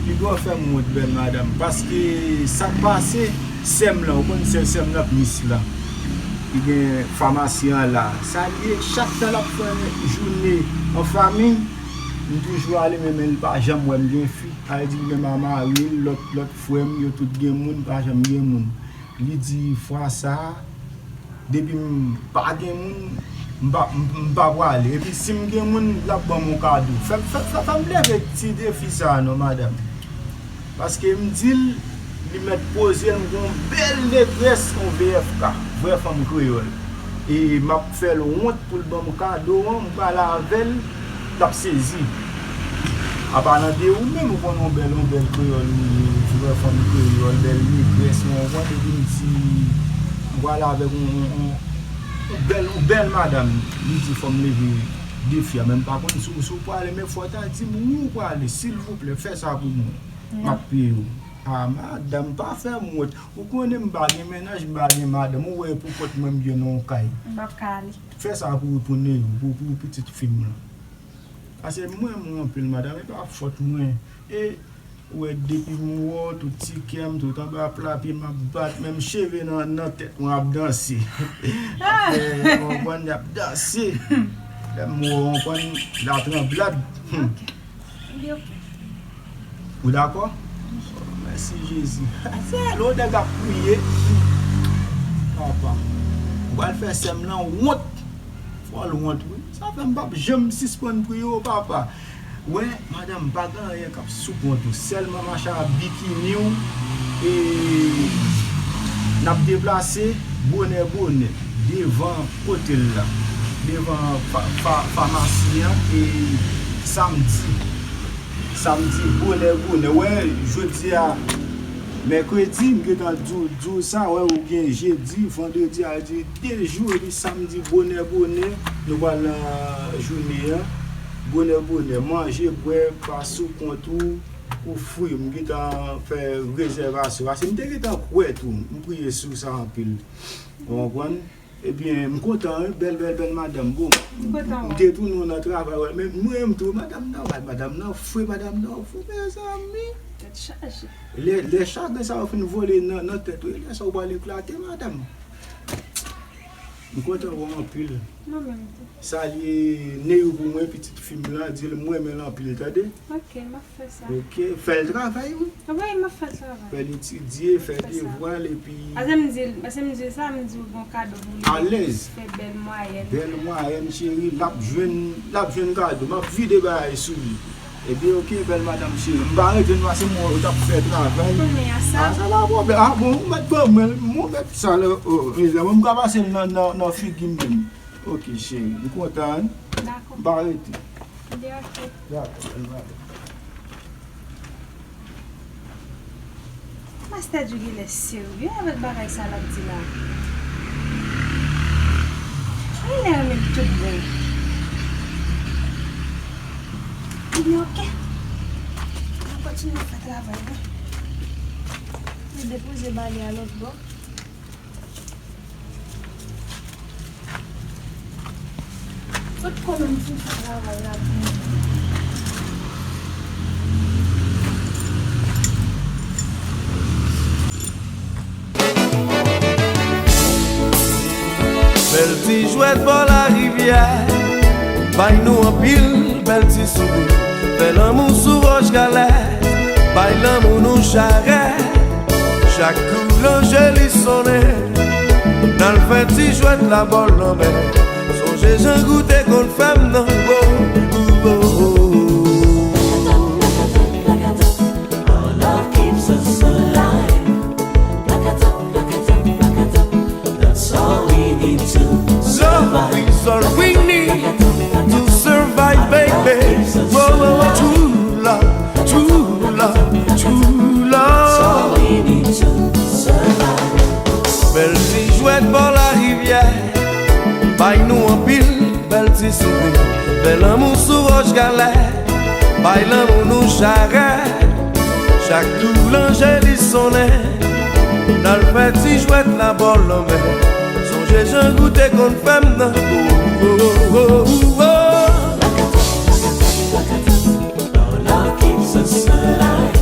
Li dwe fè m wont, bèl madanm. Paske sa k pase, sè m lan, ou konn sè, sè m nan k Nice la. Li gen famasi an la. Sa l ye, chak tan l ap fè jounen an fanmi, m toujou ale, men, men l pa janm wè m gen fi. Sa vle di, li menm a mari l, lòt, lòt frè m, yo tout gen moun, m pa janm gen moun. Li di, fwa sa a, depi m pa gen moun, m pa, m, m pa prale. Epi si m gen moun, l ap ban m yon kado. Fè, fè, fè, fè m leve ti defi sa a non, madanm. Paske m di l, li mèt poze l, m gen yon bèl negrès, yon V F K, vrè fanm kreyòl. E m ap fè l wont pou l ban m kado an, m prale avè l, l ap sezi. Apalan de ou menm, ou konn yon bèl, yon bèl kreyòl ou ye, vrè fanm kreyòl, bèl negrès, ou konprann, epi m di, m prale avèk yon, yon, yon, yon bèl, yon bèl madanm. Li di, fò m leve defi a, men m pa konn si w, si w prale, men fò w ta di m wi w prale, silvouplè, fè sa pou mwen. M ap peye w. Ah, madanm, pa fè m wont. Ou konnen m pa gen mennaj, m pa gen madanm. Ou wè, e pou kont mwen m gen nan yon kay. M p ap ka ale. Fè sa pou, pou Neyou, pou, pou pitit fi m lan. Paske m renmen w anpil, madanm, e pa fòt mwen. E, ou wè, depi m wè w, tout ti kè m, tout anba pla pye m ap bat, menm cheve nan, nan tèt mwen ap danse. Ap fè, ou konprann, y ap danse. Lè m wè w, ou konprann, la tranblad. Ok. Li oke. Ou dakò? Mèsi Jezi. Se lè w nèg ap priye. Papa. Ou pral fè sè m lan wont. Fò l wont, wi. Sa fè m p ap janm sispann priye w, papa. Wè, madanm, pa gen anyen k ap sou kont ou. Sèlman mache ak bikini w. E n ap deplase bonè, bonè. Devan kote l la. Devan fa, fa, famasi an. E samdi. Samdi, bonè, bonè. Wè, jodi a, mèkredi, m gentan di w, di w sa, wè, ou gen jedi, vandredi, a di de jou, epi samdi, bonè, bonè, nou pral nan jounen an. Bonè, bonè, manje, bwè, pa sou kont ou, ou fri, m gentan fè rezèvasyon. Paske m te gentan kwè tou, m priye sou sa anpil. Ou konprann? Ebyen, m kontan, wi, bèl, bèl, bèl madanm. Bon, m te tounen w nan travay, wè, men m renmen tou, madanm nan, wè, madanm nan fre, madanm nan fou, mezanmi. Tèt chaje. Lè, lè chagren sa yo fin vole nan, nan tèt ou, lè sa ou pral eklate, madanm. M kontan wè w anpil. Mwen menm tou. Salye Neyou pou mwen, pitit fi m lan, di l m renmen l anpil, tande? Ok, m ap fè sa. Ok, fè l travay, wi. Wi, m ap fè l travay. Fè l etidye, fè devwa l, epi. Paske m di l, paske m di l sa, m di l gon kado pou li. Alèz. Fè bèl mwayèn. Bèl mwayèn, cheri, l ap jwenn, l ap jwenn kado. M ap vide bagay sou li. Ebyen, ok, bèl madanm cheri. M pa rete non, se mwen ou t ap fè travay. Konnen a sa. Ah, sa pa pwoblèm. Ah, bon, ou mèt ban mwen, ou mèt sa la, oh, mezanmi, m ka pase l nan, nan, nan figi m menm. Ok, cheri, m kontan, wi. Dakò. M pa rete. Li oke. Dakò, bèl madanm. Mastè Djou genlè serye avèk bagay sa l ap di la. Genlè renmen m tout bon. Li oke. N ap kontinye fè travay la. Mwen depoze bale a lòt bò. Tout konnen m fin fè travay la pou mwen. Bèl ti jwèt bò larivyè, bay nou anpil bèl ti souri. Fè lanmou sou wòch galè, bay lanmou nou charèt. Chak kou lanjeli sonnen, n al fè ti jwèt la bò lanmè. Sonje jan ou te konn fè m nan. Oh, oh, oh, oh. Our love keeps us alive. That's all we need to survive. Love is all we need to survive, baby. Whoa, whoa, whoa. True love, true love, true love. That's all we need to survive. Bèl ti jwèt bò larivyè, bay nou anpil bèl ti souri. Fè lanmou sou wòch galè, bay lanmou nou charèt. Chak kou lanjeli sonnen, n al fè ti jwèt la bò lanmè. Sonje jan ou te konn fè m nan. Oh, oh, oh, oh, oh. Our love keeps us alive.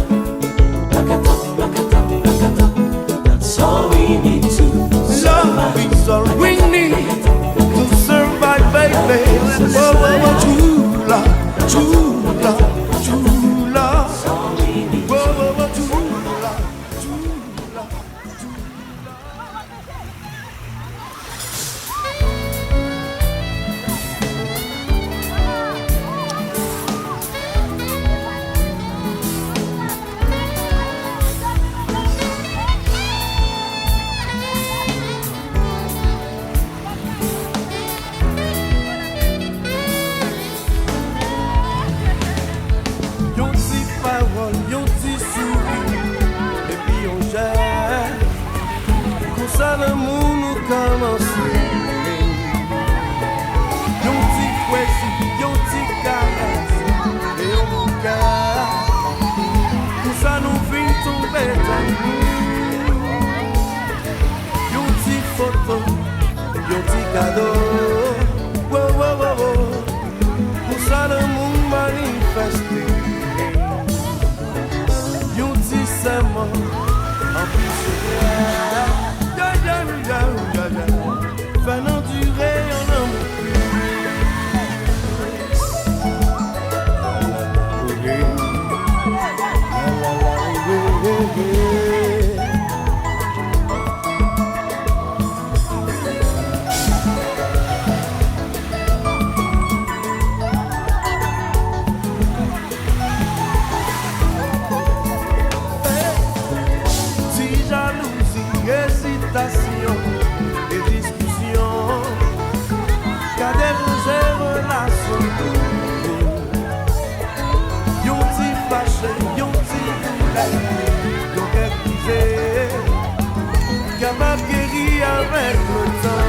That's all we need to survive. Love is all we need to survive, baby. Whoa, whoa, whoa, true love, true love, true love. Whoa, whoa, whoa, true love, true love, true love. Yon ti pawòl, yon ti souri, epi yon jès. Konsa lanmou nou kòmanse. Yon ti pwezi, yon ti karès, e yon bouke. Konsa nou vin tonbe damou. Yon ti foto, yon ti kado. Wo, wo, wo, wo. Konsa lanmou manifeste. Yon ti sèman, anpil sekrè. Ya, ya, ya, ya, ya. Fè n andire yon lanmou. Ti jalouzi, ezitasyon e diskisyon ka deranje relasyon nou. Yon ti fache, yon ti doulè, yon kè brize, kapab geri avèk letan.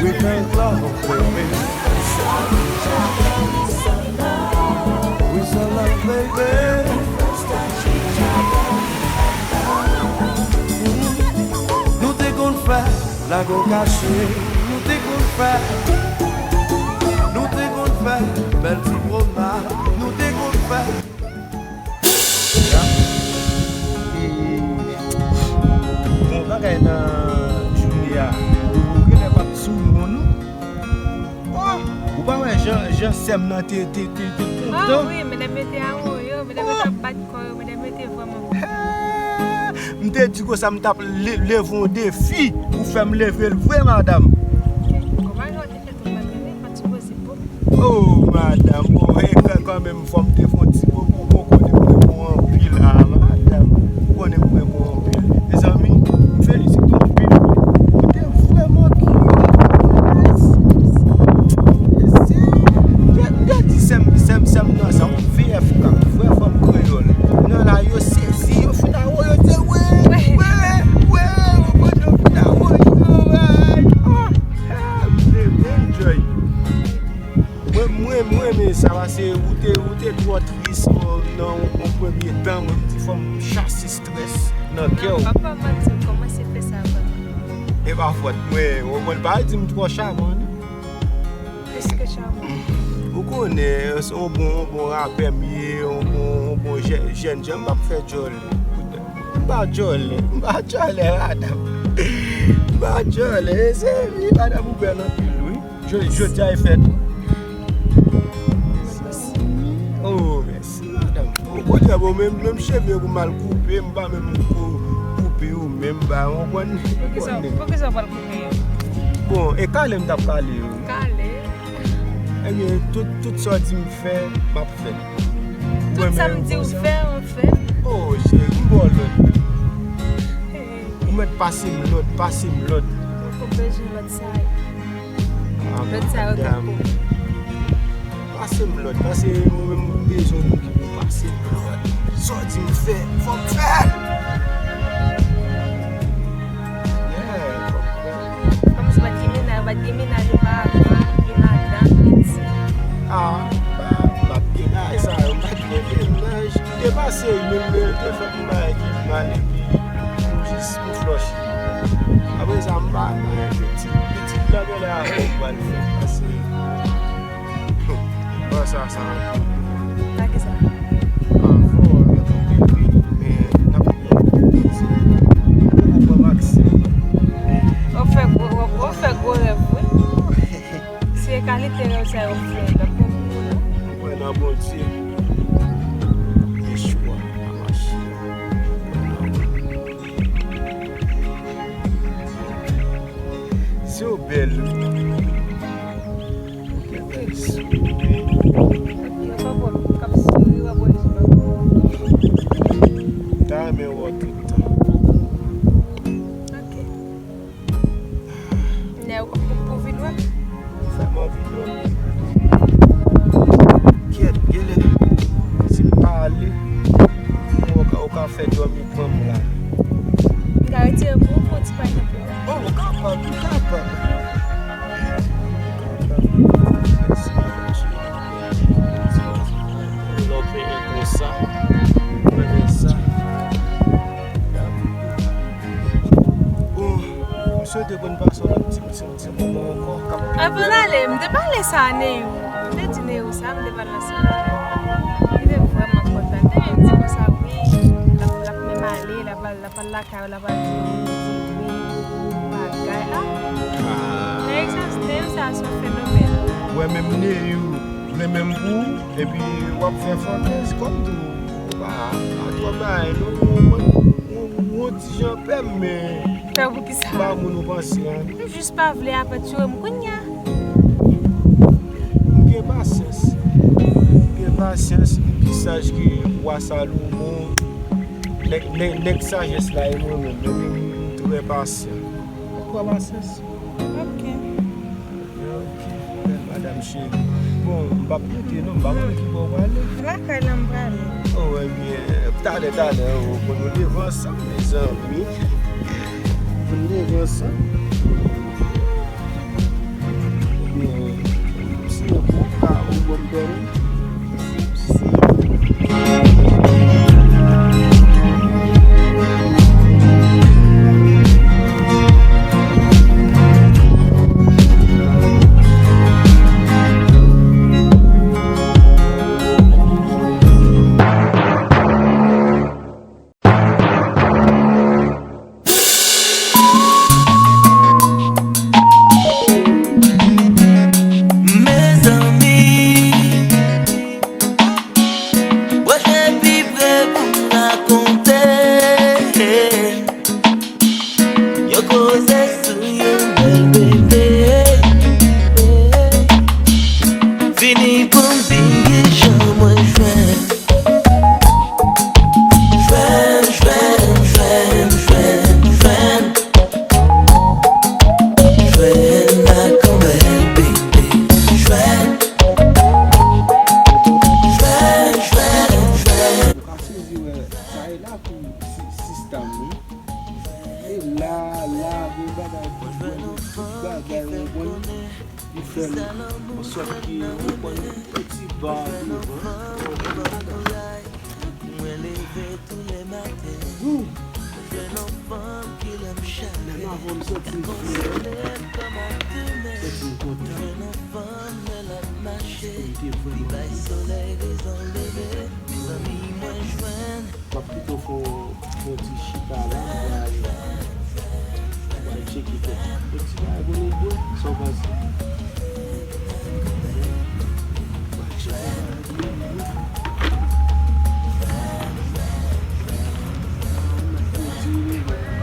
We make love, baby. We so love, baby. Nou te konn fè lago kache, nou te konn fè, nou te konn fè bèl ti pwomnad, nou te konn fè. Bon bagay nan jounen an. Ou genlè p ap sou moun ou. Oh, ou pa wè jan, jan sè m nan te, te, te, te kontan? Ah wi, medam yo te awoyo, medam yo t ap bat kò yo, medam yo te vrèman kontan. M te di konsa m t ap le-, leve yon defi pou fè m leve l vre, madanm. Kòman jan w te fè tou maten, wi, pa t sipoze bon. Oh, madanm, bon, e, kan, kanmenm, fò m te fè yon ti bobo, bon, konnen m renmen w anpil, a, madanm, konnen m renmen w anpil. Mezanmi, m felisite w anpil, wi. Ou te vrèman cute, nice. E si, gad, gad ti sè m, sè m, sè m nan sa, yon V F K, vrè fanm kreyòl. Nan la, yo sezi, yo fin awoyo, yo di, wè, wè, wè, wè, yo fin awoyo, wè. Ah, ah, m te enjoy. Mwen, mwen, mwen renmen sa, paske ou te, ou te twò Nan kè w. Non, papa, manti, w kòmanse fè sa vrèman. E pa fòt mwen, w konprann, pa di m twò chaman, non. Plis ke chaman. Ou konnen, se yon bon, yon bon rapè m ye, yon bon, yon bon jè-, jèn jan, m p ap fè djòlè. M pa djòlè, m pa djòlè, madanm. M pa djòlè, se vi, madanm, ou bèl anpil, wi. Jodi a e fèt ou. Oh, mèsi, madanm. Okontrè, bon, menm, menm cheve pou m al koupe, m pa menm kou-, koupe yo, menm ba, w konprann? Poukisa, poukisa w pral koupe yo? Bon, e kale m t ap kale yo. Kale? Ebyen, tout, tout sa w di m fè, m ap fè. Tout sa m di w fè, w fè? Oh, cheri, m ba w lòd. Ou mèt pase m lòd, pase m lòd. Mwen poko bezwen lòd sa yo. Ah, lòd sa yo tankou. Pase m lòd, pase mwen menm m bezwen moun ki pou pase m lòd. Sa w di m fè, fò m fè l. Yeah, fò m fè l. Kòmsi w pa t gen mennaj, w pa t gen mennaj ou pa avan, gen madanm, pitit. Ah, m pa, m pa t gen bagay sa yo, m pa t gen mennaj. M te pase, men m te fè m bagay ki mal epi m jis m flòche. Apre sa, m pa, m pa gen pitit, pitit la genlè avè w pral fè pase. Bon, sa, sa. Sa ki sa? Ah, fò w mèt yon bebe, men n ap pran vaksen. W ap fè gwo, w ap, w ap fè gwo rèv, wi. Se kalite rèv sa yo fè, l ap bon pou ou, non? Mwen kwè nan Bondye. Yeshua Hamashiach. Si w bèl, wi. Ou gen bèl souri. Yo pa bon, k ap souri, w ap wè sou m. M ta renmen wè w tout tan. Ok. Nè w pou vin wè. Fè m anvi dòmi. Kyèt, genlè, si m pale, ou ka, ou ka fè dòmi pran m la. M ka retire pou ou, pou ti pa gen pwoblèm. Oh, ou kapab, ou kapab. Ou kapab. Mèsi, mèsi. Lè w fè konsa, mwen renmen sa. Bon, m swete konn pase yon lòt ti, ti, ti moman ankò k ap. Anvan n ale, m te pale sa a Neyou. M te di Neyou sa, m te pale sa. Li te vrèman kontan. Li te menm di konsa, wi, l ap, l ap menm ale, l ap al, l ap al lakay ou, l ap al di wi, bagay. Ah! Neyou sa, Neyou sa, se yon fenomèn. Wè menm Neyou, vle menm pou ou, epi w ap fè fantezi kòm di w pa, pa twò bay, non, non, non. Ou, ou ti jan pè m, men. Pè pou ki sa? Ba moun ou panse a. M jis pa vle avanture m kounye a. M gen pasyans. M gen pasyans, m pi saj ke wa Salomon. Nèg, nèg, nèg sajès la e mwen menm. Mwen menm, m trè pasyan. Ou pran pasyans. Ok. Ok, bèl madanm cheri. Bon, m p ap rete non, m pa konnen ki bò w prale. Lakay la m prale. Oh, ebyen, talè, talè, oh, pou nou leve ansanm, mezanmi. Pou nou leve ansanm. Ebyen, si yon bon ka, yon bon dòmi. Mezanmi, pwoche pi pre pou m rakonte yon koze sou yon bèl bebe. Vini pou m di kijan mwen jwenn. Jwenn, jwenn, jwenn, jwenn, jwenn. Jwenn ak yon bèl bebe. Jwenn. Jwenn, jwenn, jwenn. Ou ka sezi wè, sa e la pou si-, sista m, wi. E la, la, gen bagay pou jwenn, tout bagay, ou konprann? Li fè m, ou sòt ki, ou konn, yon ti ba devan, ou konprann? Wouw! M santi m byen, m santi m kontan. M te vrèman kontan. M ap pito fè yon, fè yon ti chita la, m pral, m pral tcheke kèk, kèk ti bagay pou nou bwè. Sa w panse? M pral tcheke bagay pou nou bwè.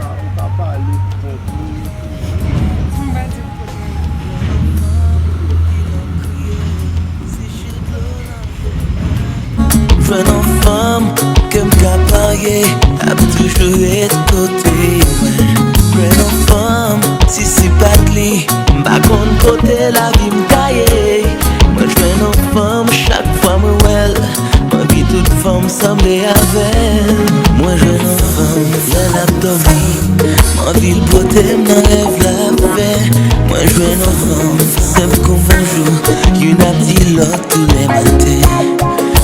Ou ka pale pou kont ou. Sa m va di pou kont mwen. Jwenn yon fanm ke m ka parye, ap toujou ret kote mwen. Jwenn yon fanm, si se pa t li, m pa konn kote lavi m ta ye. Mwen jwenn yon fanm, chak fwa mwen wè l, m anvi tout fanm sanble avè l. Mwen jwenn yon fanm, lè l ap dòmi, m anvi l pote m nan rèv l ap fè. Mwen jwenn yon fanm, senp kon bonjou, youn ap di lòt tou lè maten.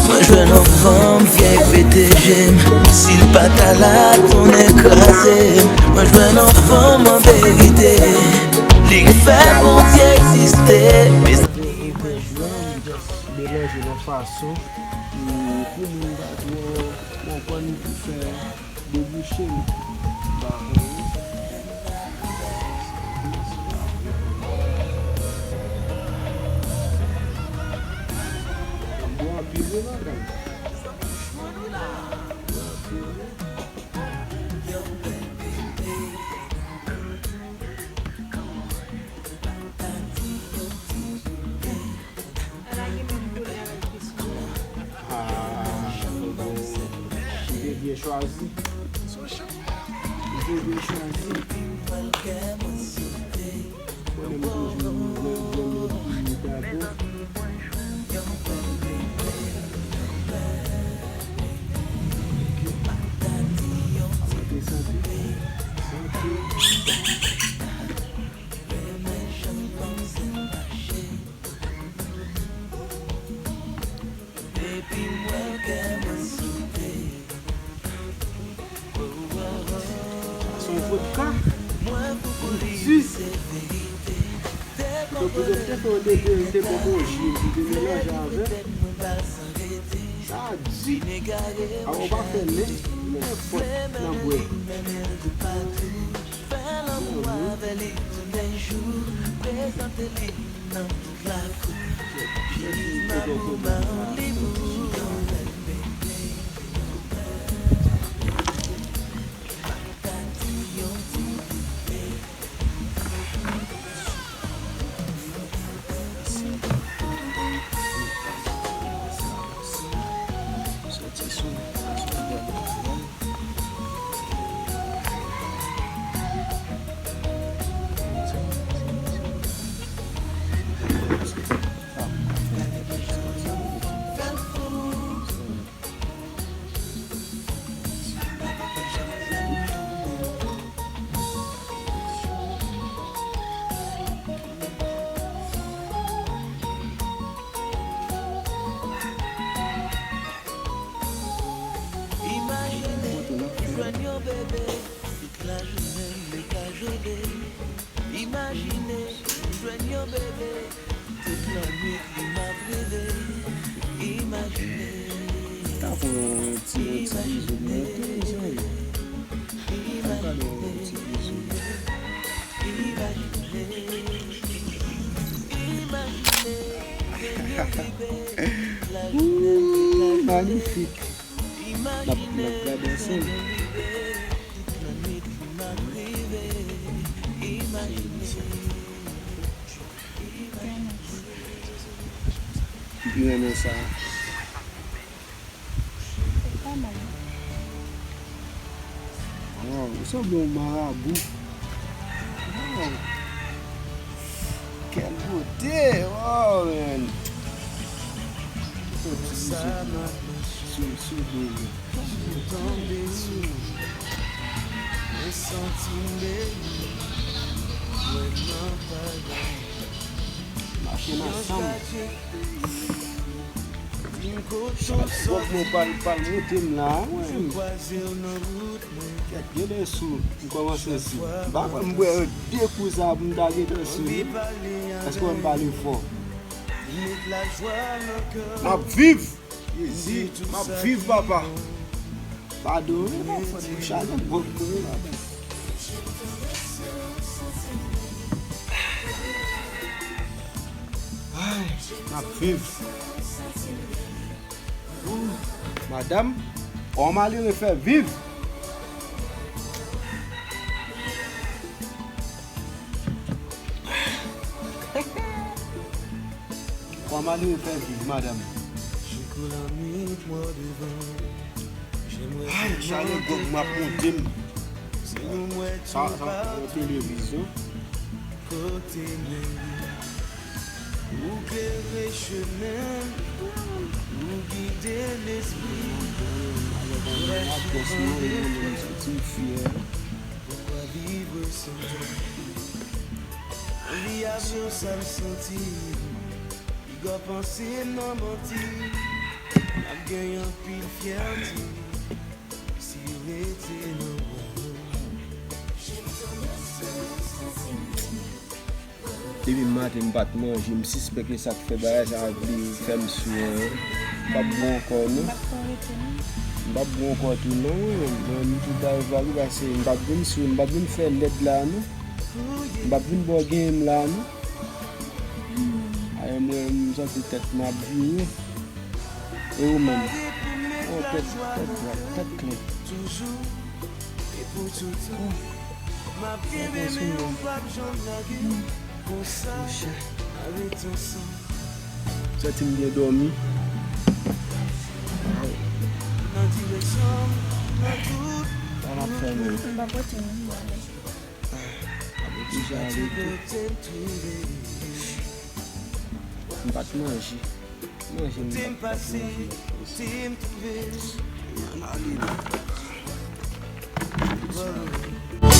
Mwen jwenn yon fanm, vyèy pete je m, si l pa ta la, tonnè kraze m. Mwen jwenn yon fanm an verite, li k fè Bondye egziste. Mezanmi, mwen jwenn yon fanm, just melanje nan fason pou moun pa twò konprann pou fè debouche m. M pa konnen. Bon, anpil wi, madanm. Ah, ou te byen chwazi. Ou te byen chwazi. Konnen m toujou renmen, renmen pou nou dakò. Santé, santé. Santé. Sa se yon vodka. Di. Donk, ou te fè yon depe, ou te pran yon ji, ou te melanje avè l. Sa di. Avan ou pa fè nen, nenpòt nan bwè. Imajine, jwenn yon bebe, tout lajounen li ka jode. Imajine, jwenn yon bebe, tout lannwit li m ap reve. Imajine. Ka pran yon ti, yon ti bizou pou mwen tou, mezanmi. Ka gade yon ti bizou. Ooh, magnifique. N ap, n ap gade ansanm. M pi renmen sa. Li pa mal non. Waw, ou sanble yon marabou. Waw. Quelle beauté! Waw, man. Sou, sou, sou, sou, sou, sou. Mache nan sanm. Chak gwòg mwen pral, pral moute m la, mwen. Kèt, gen de sou, m kòmanse sou. M pa kwè m bwè de kou sa pou m ta gentan sou li. Èske w wè m pale fò? M ap viv! Jezi, m ap viv, papa! Padone, pa fòt pou chale gwòg mwen la. Ay, m ap viv. Madanm, on malere fè viv. Kòman nou fè viv, madanm? Ay, chalè gwòg m ap monte m. Sa, sa, yon televizyon. Ou klere chemen m, ou gide lespri m. Poukwa vivre sans toi? Anvi a sou sa m santi. Piga panse m nan manti. M ap gen anpil fyète si rete nan bra w. Depi maten m pa t manje, m sispèk e sa k fè bagay sa a vle fè m sou an. M p ap bon ankò non. M p ap bon ankò tou non, wi. Mwen, m tou ta eva wi, paske m p ap vin sou, m p ap vin fè lèd la non. M p ap vin ba w genyen m la non. Ay, mwen, m santi tèt mwen ap vire. E ou menm? Oh, tèt, tèt dwat, tèt klè. Oh. Sa konsi non. Monchè. Santi m byen dòmi. Sa m ap fè menm? M pa pote non, m ale. Ah, m ap oblije ale tou. M pa t manje. Manje m pa t manje.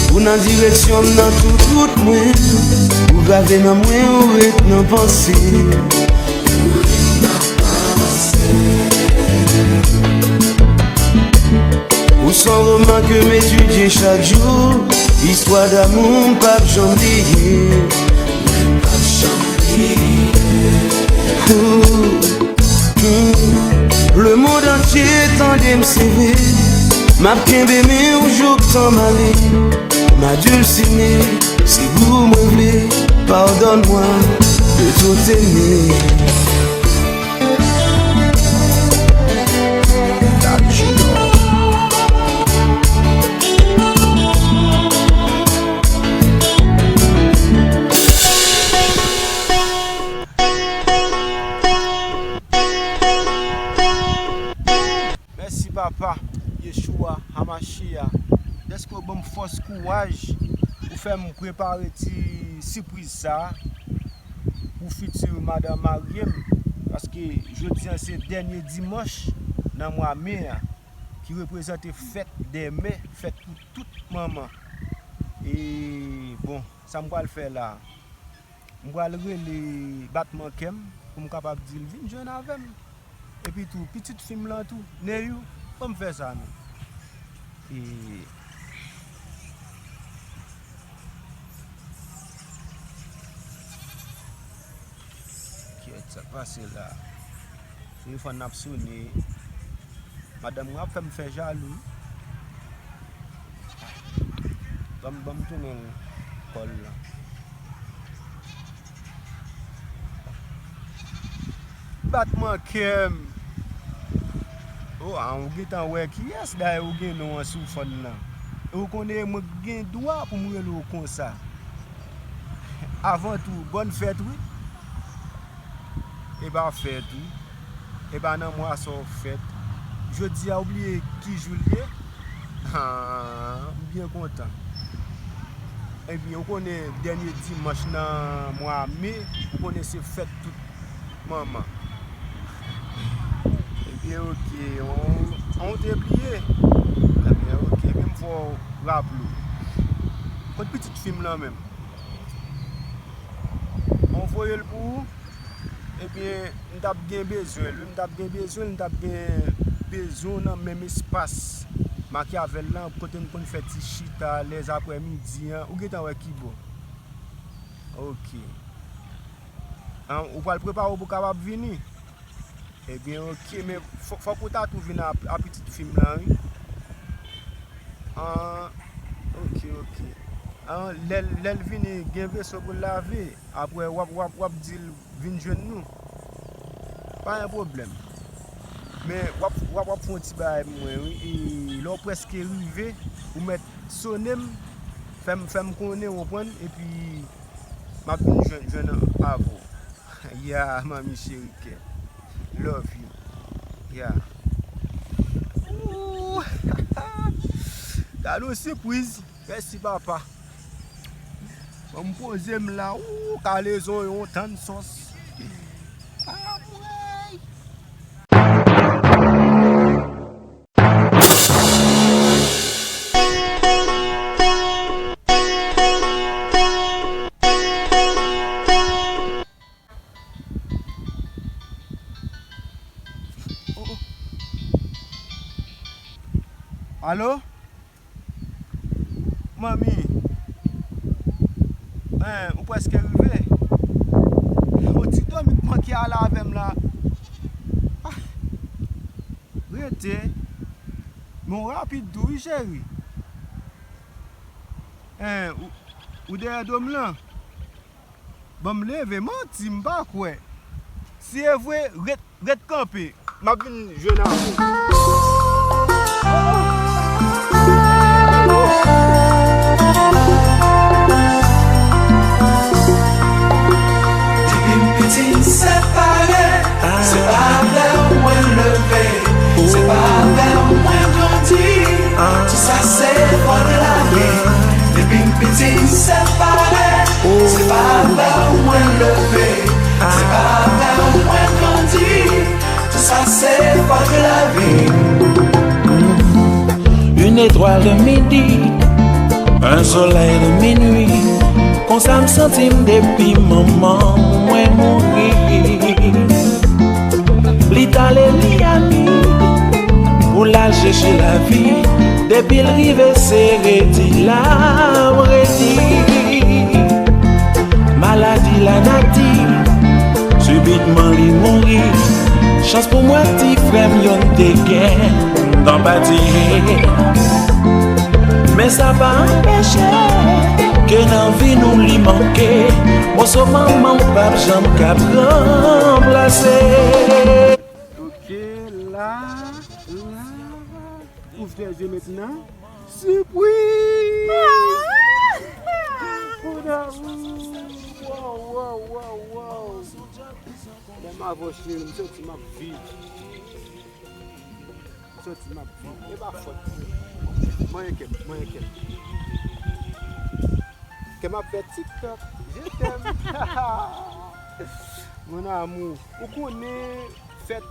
Ou nan direksyon m nan tout wout mwen. Ou grave nan mwen, ou ret nan panse. Ou s on roman ke m etidye chak jou. Istwa damou m p ap janm bliye. Ooh, hmm. Lemonn antye tande m sere. M ap kenbe men w jouk tan m ale. M adilsine, se gou mwen vle. Pardonne-moi de trop t'aimer. Mèsi, Papa Yeshua Hamashia, dèske w ban m fòs, kouraj pou fè m prepare ti sipriz sa a pou fiti madanm marye m, paske jodi a se dènye dimanch nan mwa me a, ki reprezante fèt dè mè, fèt pou tout manman. E, bon, sa m pral fè la a? M pral rele batman kè m pou m kapab di l vin jwenn avè m. Epi tou, pitit fi m lan tou, Neyou, ban m fè sa non. E, kiyès sa k pase la? Telefòn nan ap sone. Madanm mwen ap fè m fè jalou. Ban m, ban m tounen kòl lan. Batman kè m. O, a, ou gentan wè kiyès dayè ou gen non an sou fòn nan. E ou konnen mwen gen dwa pou m rele w konsa. Avan tou, bòn fèt wi. E pa fèt wi. E pa nan mwa sa w fèt. Jodi a ou bliye ki jou l ye? Ah, m byen kontan. Ebyen, ou konnen dènye dimanch nan mwa me, ou konnen se fèt tout manman. Ebyen, oke, on, on te bliye. Ebyen, oke, men m fò raple w. Kot pitit fi m lan menm? On voye l pou ou? Ebyen, m t ap gen bezwen l, wi. M t ap gen bezwen l, m t ap gen bezwen w nan menm espas Machiavel lan, kote n konn fè ti chita lèzaprèmidi an. Ou gentan wè ki bò. Ok. An, ou pral prepare w pou w kapab vini? Ebyen, ok, men fò- fòk ou ta tou vin a, a pitit fi m lan, wi. An, ok, ok. An, lè l, lè l vini, gen veso pou l lave. Apre, w ap, w ap, w ap di l vin jwenn nou. Pa gen pwoblèm. Men, w ap, w ap, w ap fè yon ti bagay pou mwen, wi. E lè w prèske rive, ou mèt sonnen m, fè m, fè m konnen, w konprann? Epi, m ap vin jwenn, jwenn avè w. Ya, manmi cheri kè. Love you. Ya. Ooh. Gade yon sipriz. Mèsi, papa. Bon, m poze m la. Ooh, kalezon yon tann sòs. Anmwey. Alo? Manmi, en, ou prèske rive. Yon ti dòmi k manke ale avè m la. Ah, rete. Men w rapid tou, wi, cheri. En, ou, ou dèyè do m lan? Ban m leve, manti, m pa kwè. Si e vre, ret, ret kanpe. M ap vin jwenn avè w. Depi m piti, m separe, se pa avè w mwen leve, se pa avè w mwen grandi. Tout sa se fòt lavi. Depi m piti, m separe, se pa avè w mwen leve, se pa avè w mwen grandi. Tout sa se fòt lavi. Une étoile de midi, un soleil de minuit. Konsa m santi m depi manman mwen mouri. Li t ale Miami pou l al chèche lavi. Depi l rive, se redi l ap redi. Maladi lanati, sibitman li mouri. Chans pou mwen, ti frè m youn te gen tan pa di. Men sa pa anpeche ke nan vi nou li manke moso manman w p ap janm kab ranplase. Ok, la, la. Ouvre tes yeux maintenant. Surprise! Oh, da-, wow, wow, wow, wow. Lè m avè w, cheri, m santi m ap viv. M santi m ap viv. E pa fòt mwen. Manyen kè m, manyen kè m. Kè m ap fè TikTok. Je t'aime. Mon amour. Ou konnen fèt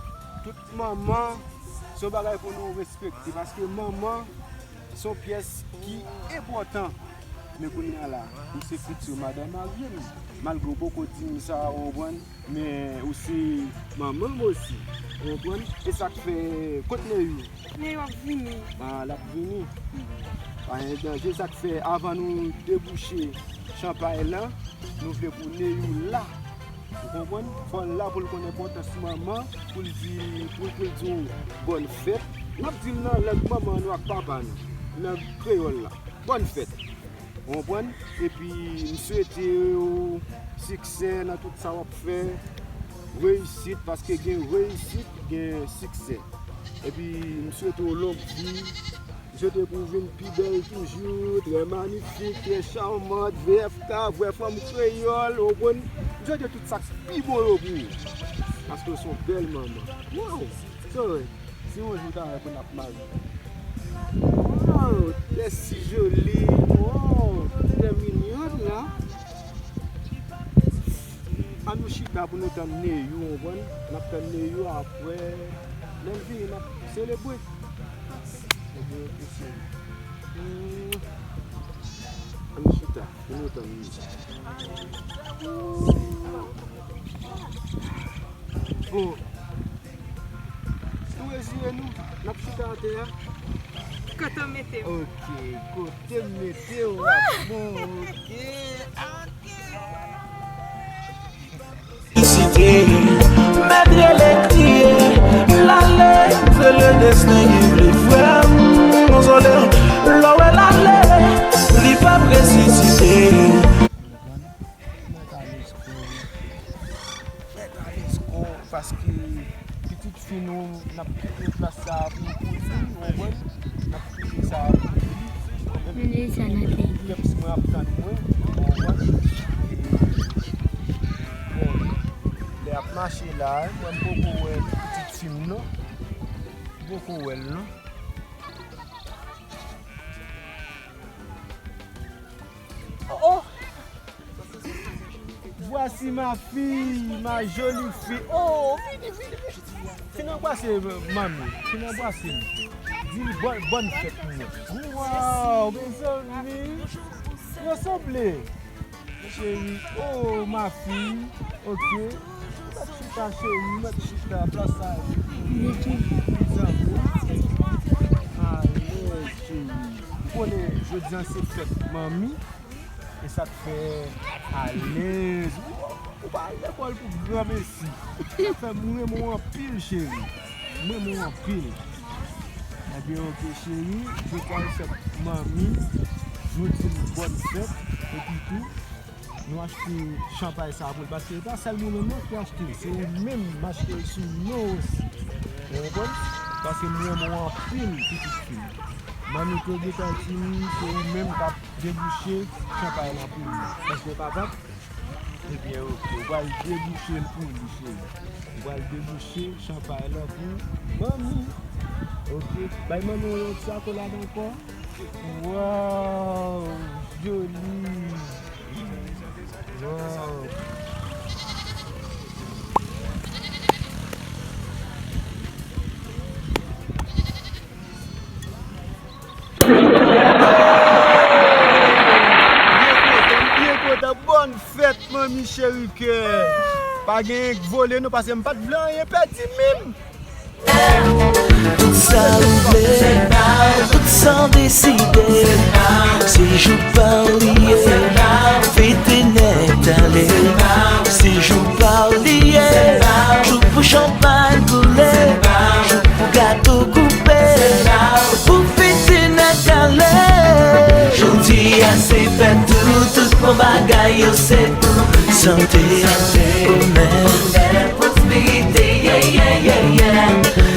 tout manman, se yon bagay pou nou respekte. Paske manman, se yon pyès ki enpòtan. Men kounye a la, ou se fitir madanm mari m. Malgre w poko di m sa, ou konprann, men ou se manman m osi. Ou konprann? E sa k fè, kot Neyou? Neyou ap vini. Ah, l ap vini. Pa gen danje, sa k fè, avan nou debouche chanpay lan, nou vle pou Neyou la. Ou konprann? Fò l la pou l konn enpòtans manman, pou l di, pou, pou l di w bòn fèt. N ap di l nan lang manman nou ak papa nou, lang kreyòl la. Bòn fèt. Ou konprann? Epi, m swete w siksè nan tout sa w ap fè. Reyisit, paske gen reyisit, gen siksè. Epi, m swete w long vi. M swete pou w vin pi bèl toujou, trè manifik, trè chawmant, V F K, vrè fanm kreyòl, ou konprann? M swete tout sa k pi bon yo pou ou. Paske w se yon bèl manman. Wow! Se vre. Si yon jou ta wè pou n ap marye. Wow, t'es si jolie. Wow, trè minyòn la. Ann nou chita pou nou tann Neyou, ou konprann? N ap tann Neyou apre. Lè l vini, n ap selebre. Ebyen, ok, cheri. Hmm. Ann nou chita pou nou tann Neyou. Bon. Nou retire nou, n ap chita atè a. Kote w mete m? Ok, kote m mete w ap bon, ok. Site, mèt rele kriye, l ale, se le desten ki vle frè m, konsolem, lè w wè l ale, li p ap resisite. Mèt ale skò, mèt ale skò, paske pitit fi nou, n ap kite plas sa a pou, pou li, w konprann? N ap kite sa a pou li. Mwen menm, pèp si mwen ap tann mwen, w konprann? E, bon, lè ap mache la, mwen m poko wè pitit fi m non. M poko wè l non. Oh, oh. Voici ma fille, ma jolie fille. Oh, vini, vini, vini. Fin anbrase manmi, fin anbrase m. Di l bòn, bòn fèt mwen. Waw, mezanmi. Yo sanble. Cheri, oh, ma fille. Ok. Mèt chita, cheri, mèt chita. Plas sa a. Mezanmi. Alèz, cheri. Ou konnen jodi a se fèt manmi. E sa k fè alèz. Ou pa al lekòl pou granmesi. Sa fè m renmen w anpil, cheri. M renmen w anpil. Ebyen, ok, cheri. Jodi a se fèt manmi. Nou di l bòn fèt. Epi tou, nou achte chanpay sa a pou l. Paske e pa sèl mwen menm non ki achte l. Se ou menm m achte l sou non w osi. Ou konprann? Paske m renmen w anpil, pitit fi m. Manmi te gentan di m se ou menm k ap debouche chanpay la pou li. Èske w kapab? Ebyen, ok. Ou pral debouche l pou li, cheri. Ou pral debouche chanpay la pou manmi. Ok. Bay manmi yon lòt ti akolad ankò. Waw, joli. Waw. Byen kontan, byen kontan. Bòn fèt, manmi cheri kè. Pa gen vole non, paske m pa t vle anyen pèdi menm. Tout sa ou vle, tout sa w deside, se jou pa w li ye. Fete nèt ale, se jou pa w li ye. Jou pou chanpay koule, jou pou gato koupe, pou fete nèt ale. Jodi a se fèt tou, tout bon bagay yo se pou sante, bonè, pwospirite, yeah, yeah, yeah, yeah.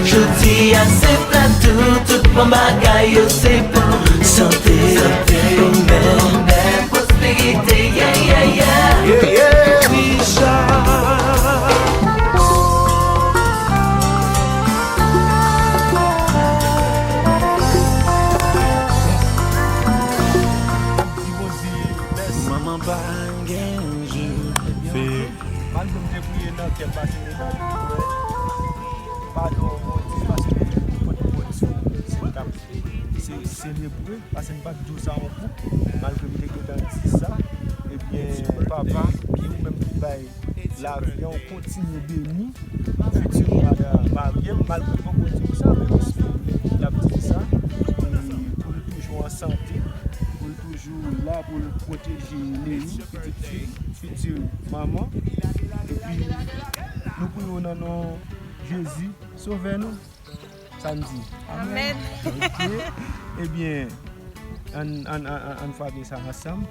Jodi a se fèt tou, tout bon bagay yo se pou sante, bonè, pwospirite, yeah, yeah, yeah. Yeah, yeah. Richard. Di Bondye mèsi. Manman pa gen jou. Ebyen, ok. Malgre m te priye nan kè m, pase m te tande pou wè padon Bondye, pase m te tande kote Bondye se l k ap se, selebre, pase m pa t di w sa yon kou, malgre m te gentan di sa, ebyen, papa, ki ou menm ki bay lavi an, ou kontinye beni fiti madanm, marye m, malgre m poko di w sa, men m espere l ap di w sa, e pou l toujou an sante, pou l toujou la pou l pwoteje Leyi, pitit fi, fiti manman, epi nou priye w nan non Jezi, Sovè nou. Sa n di? Amèn. Ok. Ebyen, ann, ann, ann, ann, ann frape sa ansanm.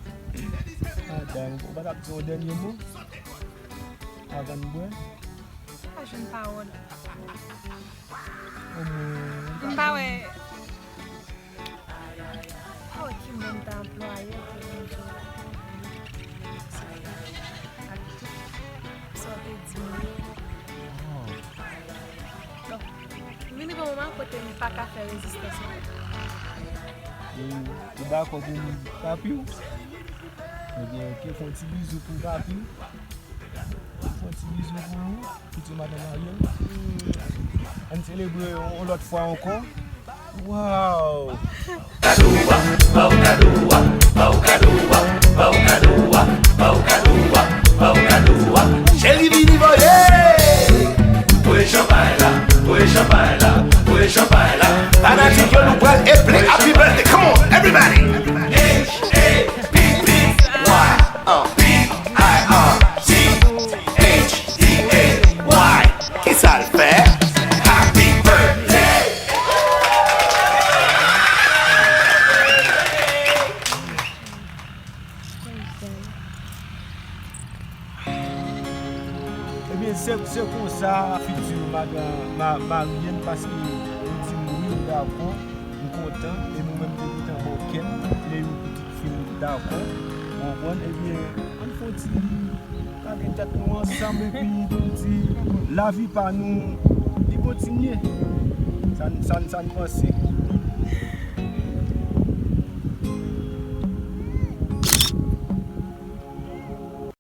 Madanm, ou pa t ap di yon dènye mo avan n bwè? M pa jwenn pawòl. Omwen. M pa wè. Pa wè ki mo m ta anplwaye pou m di w. Ak tout sa w te di m yo. Bon. Vin rive yon moman kote m pa ka fè rezistans ankò. Ou, ou dakò pou m papi w? Ebyen, ok, fè yon ti bizou pou papi w. Fè yon ti bizou pou ou, fiti madanm marye w. Ann selebre yon, yon lòt fwa ankò. Waw! Kado a, ba w kado a, ba w kado a, ba w kado a, ba w kado a, ba w kado a. Cheri vini voye! Se konsa fiti madan ma- marye m, paske ou di m wi, m dakò, m kontan, e mwen menm te gentan ba w kè m, e yon pitit fi m dakò, ou konprann, ebyen, ann fè yon ti kale tèt nou ansanm, epi pou n di lavi pa nou li kontinye. Sa n- sa n- sa n panse.